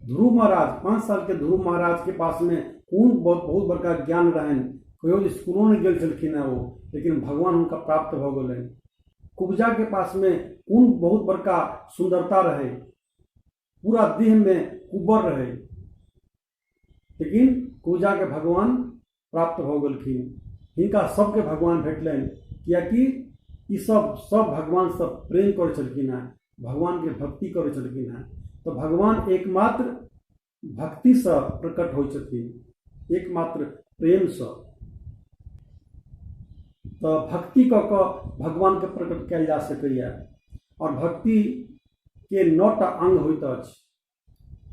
ध्रुव महाराज, 5 सालके ध्रुव महाराजके पासमे कोन बहुत बड़का ज्ञान रहनि, कहियो इसकुलो नहि गेल छलखिन हेँ ओ, लेकिन भगवान हुनका प्राप्त भऽ गेलनि। कुब्जाके पासमे कोन बहुत बड़का सुन्दरता रहै, पूरा देहमे कुब्बर रहै, लेकिन कुब्जाके भगवान प्राप्त भऽ गेलखिन। हिनका सबके भगवान भेटलनि, किएकि ई सब भगवानसँ प्रेम करै छलखिन हेँ, भगवानके भक्ति करै छलखिन हेँ। तऽ भगवान एकमात्र भक्तिसँ प्रकट होइ छथिन, एकमात्र प्रेमसँ। तऽ भक्ति कऽ कऽ भगवानके प्रकट कयल जा सकैए। आओर भक्तिके 9 टा अङ्ग होइत अछि,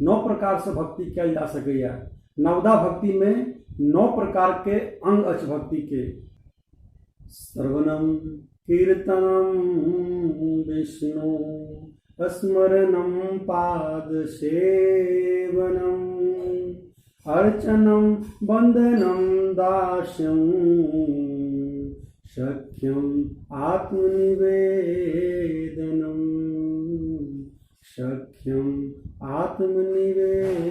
9 प्रकारसँ भक्ति कयल जा सकैए। नवधा भक्तिमे 9 प्रकारके अङ्ग अछि भक्तिके। श्रवणम कीर्तनम विष्णु स्मरणम पाद सेवनम अर्चनम वंदनम दास्यम सख्यम आत्मनिवेदनम सख्यम आत्मनिवेदनम।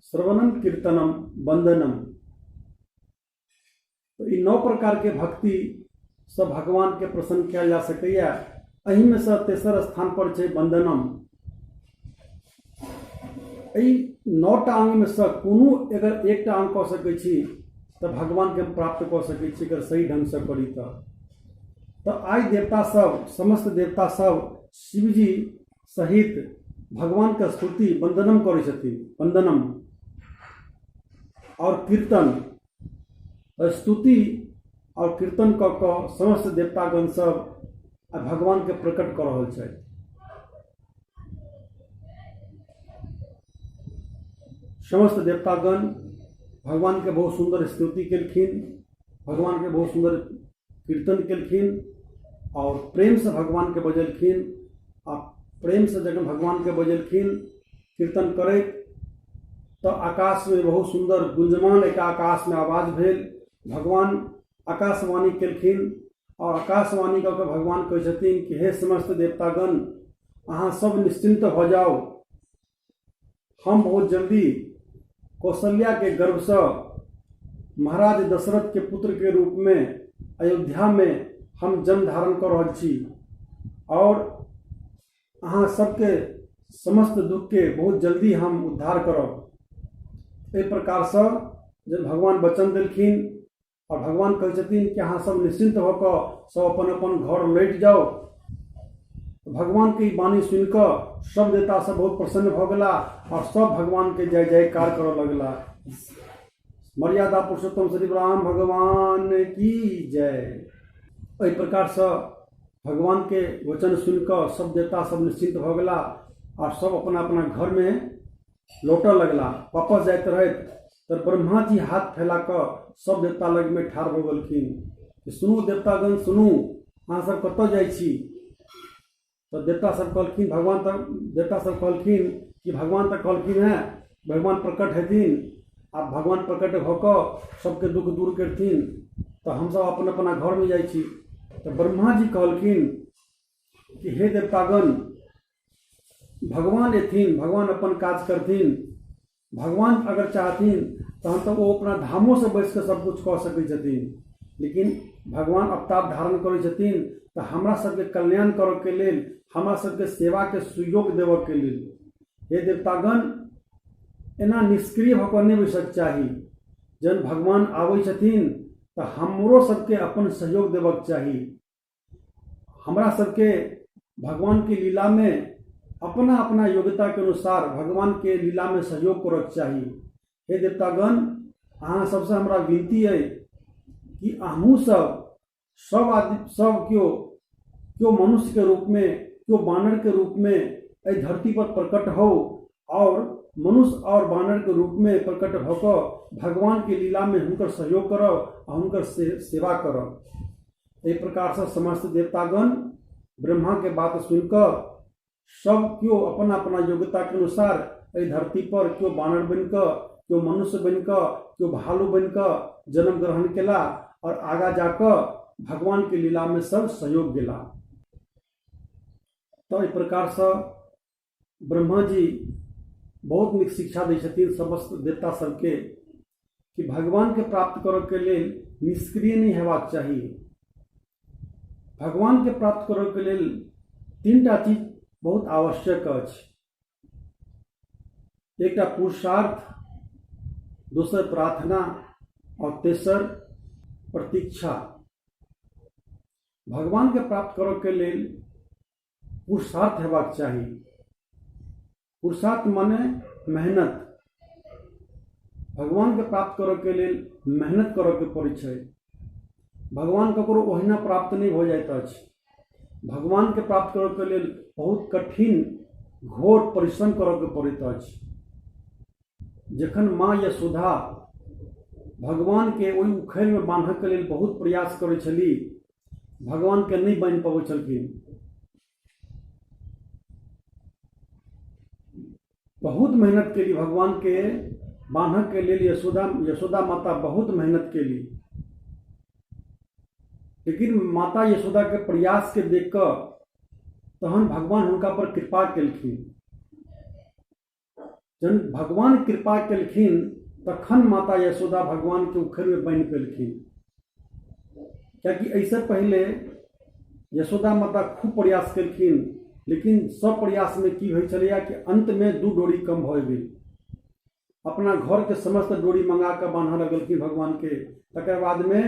श्रवणम कीर्तनम वंदनम, तऽ ई 9 प्रकारके भक्तिसँ भगवानके प्रसन्न कयल जा सकैए। एहिमे सँ तेसर स्थान पर छै वंदनम। एहि 9 टा अङ्गमे सँ कोनो अगर एकटा अङ्ग कऽ सकै छी तऽ भगवानके हम प्राप्त कऽ सकै छी, अगर सही ढङ्गसँ करी तऽ। तऽ आइ देवता सब, समस्त देवता सब शिवजी सहित भगवानके स्तुति वंदनम करै छथिन। वंदनम आओर कीर्तन, स्तुति आओर कीर्तन कऽ कऽ समस्त देवतागण सब आ भगवानके प्रकट कऽ रहल छथि। समस्त देवतागण भगवानके बहुत सुन्दर स्तुति केलखिन, भगवानके बहुत सुन्दर कीर्तन केलखिन आओर प्रेमसँ भगवानके बजेलखिन। आ प्रेमसँ जखन भगवानके बजेलखिन कीर्तन करैत, तऽ आकाशमे बहुत सुन्दर गुंजमान एक आकाशमे आवाज भेल। भगवान आकाशवाणी केलखिन आओर आकाशवाणी कऽ कऽ भगवान कहै छथिन कि हे समस्त देवतागण, अहाँ सब निश्चिन्त भऽ जाउ, हम बहुत जल्दी कौशल्याके गर्भसँ महाराज दशरथके पुत्रके रूपमे अयोध्यामे हम जन्म धारण कऽ रहल छी आओर अहाँ सबके समस्त दुःखके बहुत जल्दी हम उद्धार करब। एहि प्रकारसँ जब भगवान वचन देलखिन आओर भगवान कहै छथिन कि अहाँ सब निश्चिन्त भऽ कऽ सब अपन अपन घर लौटि जाउ, भगवानके ई वाणी सुनि कऽ सब देवता सब बहुत प्रसन्न भऽ गेला आओर सब भगवानके जय जयकार करऽ लगला। मर्यादा पुरुषोत्तम श्री राम भगवान की जय। एहि प्रकारसँ भगवानके वचन सुनि कऽ सब देवता सब निश्चिन्त भऽ गेला आओर सब अपना अपना घरमे लौटऽ लगला। वापस जाइत रहथि तऽ ब्रह्माजी हाथ फैला कऽ सब देवता लगमे ठाढ़ भऽ गेलखिन कि सुनू देवतागण सुनू, अहाँ सब कतऽ जाइ छी? तऽ देवता सब कहलखिन भगवान तऽ देवता सब कहलखिन कि भगवान तऽ कहलखिन हेँ भगवान प्रकट हेथिन, आब भगवान प्रकट भऽ कऽ सबके दुःख दूर करथिन, तऽ हमसब अपन अपना घरमे जाइ छी। तऽ ब्रह्माजी कहलखिन कि हे देवतागण, भगवान एथिन, भगवान अपन काज करथिन, भगवान अगर चाहथिन तहन तऽ ओ अपना धामोसँ बैस कऽ सब किछु कऽ सकै छथिन, लेकिन भगवान अवतार धारण करै छथिन तऽ हमरा सबके कल्याण करऽके लेल, हमरा सबके सेवाके सुयोग देबऽके लेल। हे देवतागण, एना निष्क्रिय भऽ कऽ नहि बैसक चाही, जहन भगवान आबै छथिन तऽ हमरो सबके अपन सहयोग देबक चाही। हमरा सबके भगवानके लीलामे अपना अपना योग्यताके अनुसार भगवानके लीलामे सहयोग करऽके चाही। हे देवतागण, अहाँ सबसँ हमरा विनती अइ कि अहूँ सब सब आदमी सब केओ केओ मनुष्यके रूपमे केओ बानरके रूपमे एहि धरती पर प्रकट हो और मनुष्य और बानरके रूपमे प्रकट भऽ कऽ भगवानके लीलामे हुनकर सहयोग करब आ हुनकर सेवा करब। एहि प्रकारसँ समस्त देवतागण ब्रह्माके बात सुनिकऽ सब केओ अपना अपना योग्यताके अनुसार एहि धरती पर केओ बानर बनिकऽ, केओ मनुष्य बनिकऽ, केओ भालू बनिकऽ जन्म ग्रहण केला और आगाँ जाकऽ भगवानके लीलामे सब सहयोग गेला। तऽ एहि प्रकारसँ ब्रह्माजी बहुत नीक शिक्षा दै छथिन समस्त देवता सबके कि भगवानके प्राप्त करऽके लेल निष्क्रिय नहि हेबाक चाही। भगवानके प्राप्त करऽके लेल तीनटा चीज बहुत आवश्यक अछि। एकटा पुरुषार्थ, दोसर प्रार्थना आओर तेसर प्रतीक्षा। भगवानके प्राप्त करऽके लेल पुरुषार्थ हेबाक चाही। पुरुषार्थ माने मेहनत। भगवानके प्राप्त करऽके लेल मेहनत करऽके पड़ै छै। भगवान ककरो ओहिना प्राप्त नहि भऽ जाइत अछि। भगवानके प्राप्त करऽके लेल बहुत कठिन घोर परिश्रम करऽके पड़ैत अछि। जखन माँ यशोदा भगवानके ओहि उखैलमे बान्हऽके लेल बहुत प्रयास करै छली, भगवानके नहि बान्हि पबै छलखिन। बहुत मेहनत केली भगवानके बान्हऽके लेल। यशोदा माता बहुत मेहनत केली, लेकिन माता यशोदाके प्रयासके देख कऽ तहन भगवान हुनका पर कृपा केलखिन। जहन भगवान कृपा केलखिन तखन माता यशोदा भगवानके उखड़िमे बान्हि पेलखिन, कियाकि एहिसँ पहिले यशोदा माता खूब प्रयास केलखिन, लेकिन सब प्रयासमे की होइ छलैए कि अन्तमे 2 डोरी कम भऽ गेल। अपना घरके समस्त डोरी मंगा कऽ बान्हऽ लगलखिन भगवानके। तकर बादमे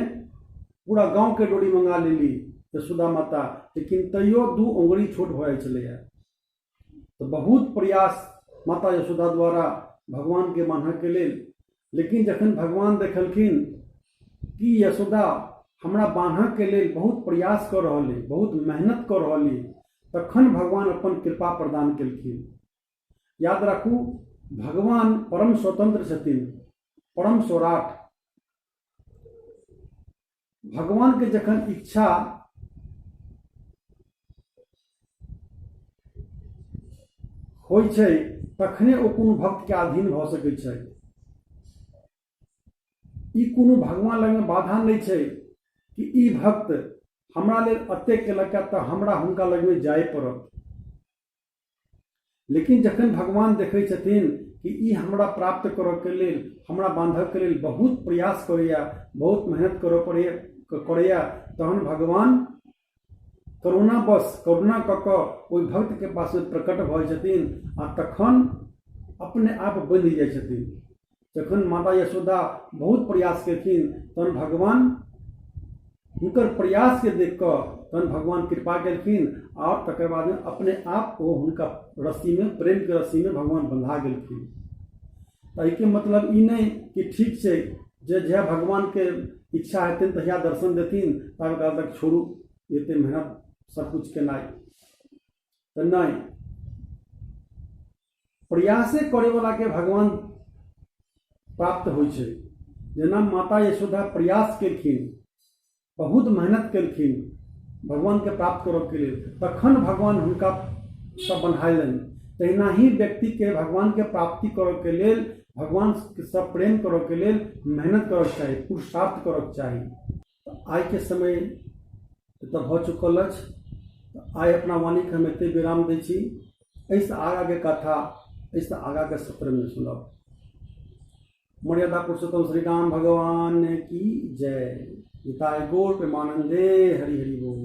पूरा गाँवके डोरी मंगा लेली यशोदा माता, लेकिन तैयो 2 अङ्गुरी छोट भऽ जाइ छलैए। तऽ बहुत प्रयास माता यशोदा द्वारा भगवानके बान्हऽके लेल, लेकिन जखन भगवान देखलखिन कि यशोदा हमरा बान्हऽके लेल बहुत प्रयास कऽ रहल अइ, बहुत मेहनत कऽ रहल अइ, तखन भगवान अपन कृपा प्रदान केलखिन। याद राखू, भगवान परम स्वतंत्र छथिन, परम सौराठ। भगवानके जखन इच्छा होइ छै तखने ओ कोनो भक्तके अधीन भऽ सकै छै। ई कोनो भगवान लगमे बाधा नहि छै कि ई भक्त हमरा लेल एतेक केलक तऽ हमरा हुनका लगमे जाय पड़त। लेकिन जखन भगवान देखै छथिन कि ई हमरा प्राप्त करऽके लेल, हमरा बाँधऽके लेल बहुत प्रयास करैया, बहुत मेहनत करऽ पड़ैया करैया, तहन भगवान करुणावश करुणा कऽ कऽ ओहि भक्तके पास प्रकट भऽ जाइ छथिन आ तखन अपने आप बनि जाइ छथिन। जखन माता यशोदा बहुत प्रयास केलखिन तहन भगवान हुनकर प्रयासके देख कऽ तहन भगवान कृपा केलखिन आओर तकर बादमे अपने आप ओ हुनका रस्सीमे, प्रेमके रस्सीमे भगवान बन्धा गेलखिन। तऽ एहिके मतलब ई नहि कि ठीक छै जे जहिया भगवानके इच्छा हेतनि तहिया दर्शन देथिन, ताबे काल तक छोड़ू एते मेहनत सब कुछ केनाइ, तऽ नहि, प्रयासे करैवलाके भगवान प्राप्त होइ छै। जेना माता यशोदा प्रयास केलखिन, बहुत मेहनत केलखिन भगवानके प्राप्त करऽके लेल, तखन भगवान हुनका सब बन्हायलनि। तहिना ही व्यक्तिके भगवानके प्राप्ति करऽके लेल, भगवानसँ प्रेम करऽके लेल मेहनत करऽके चाही, पुरुषार्थ करऽके चाही। आइके समय एतऽ भऽ चुकल अछि। आइ अपना वाणीके हम एतहि विराम दै छी। एहिसँ आगाँके कथा एहिसँ आगाँके सत्रमे सुनब। मर्यादा पुरुषोत्तम श्री राम भगवान की जय। निताय गौर प्रेमानंदे हरि हरि बोल।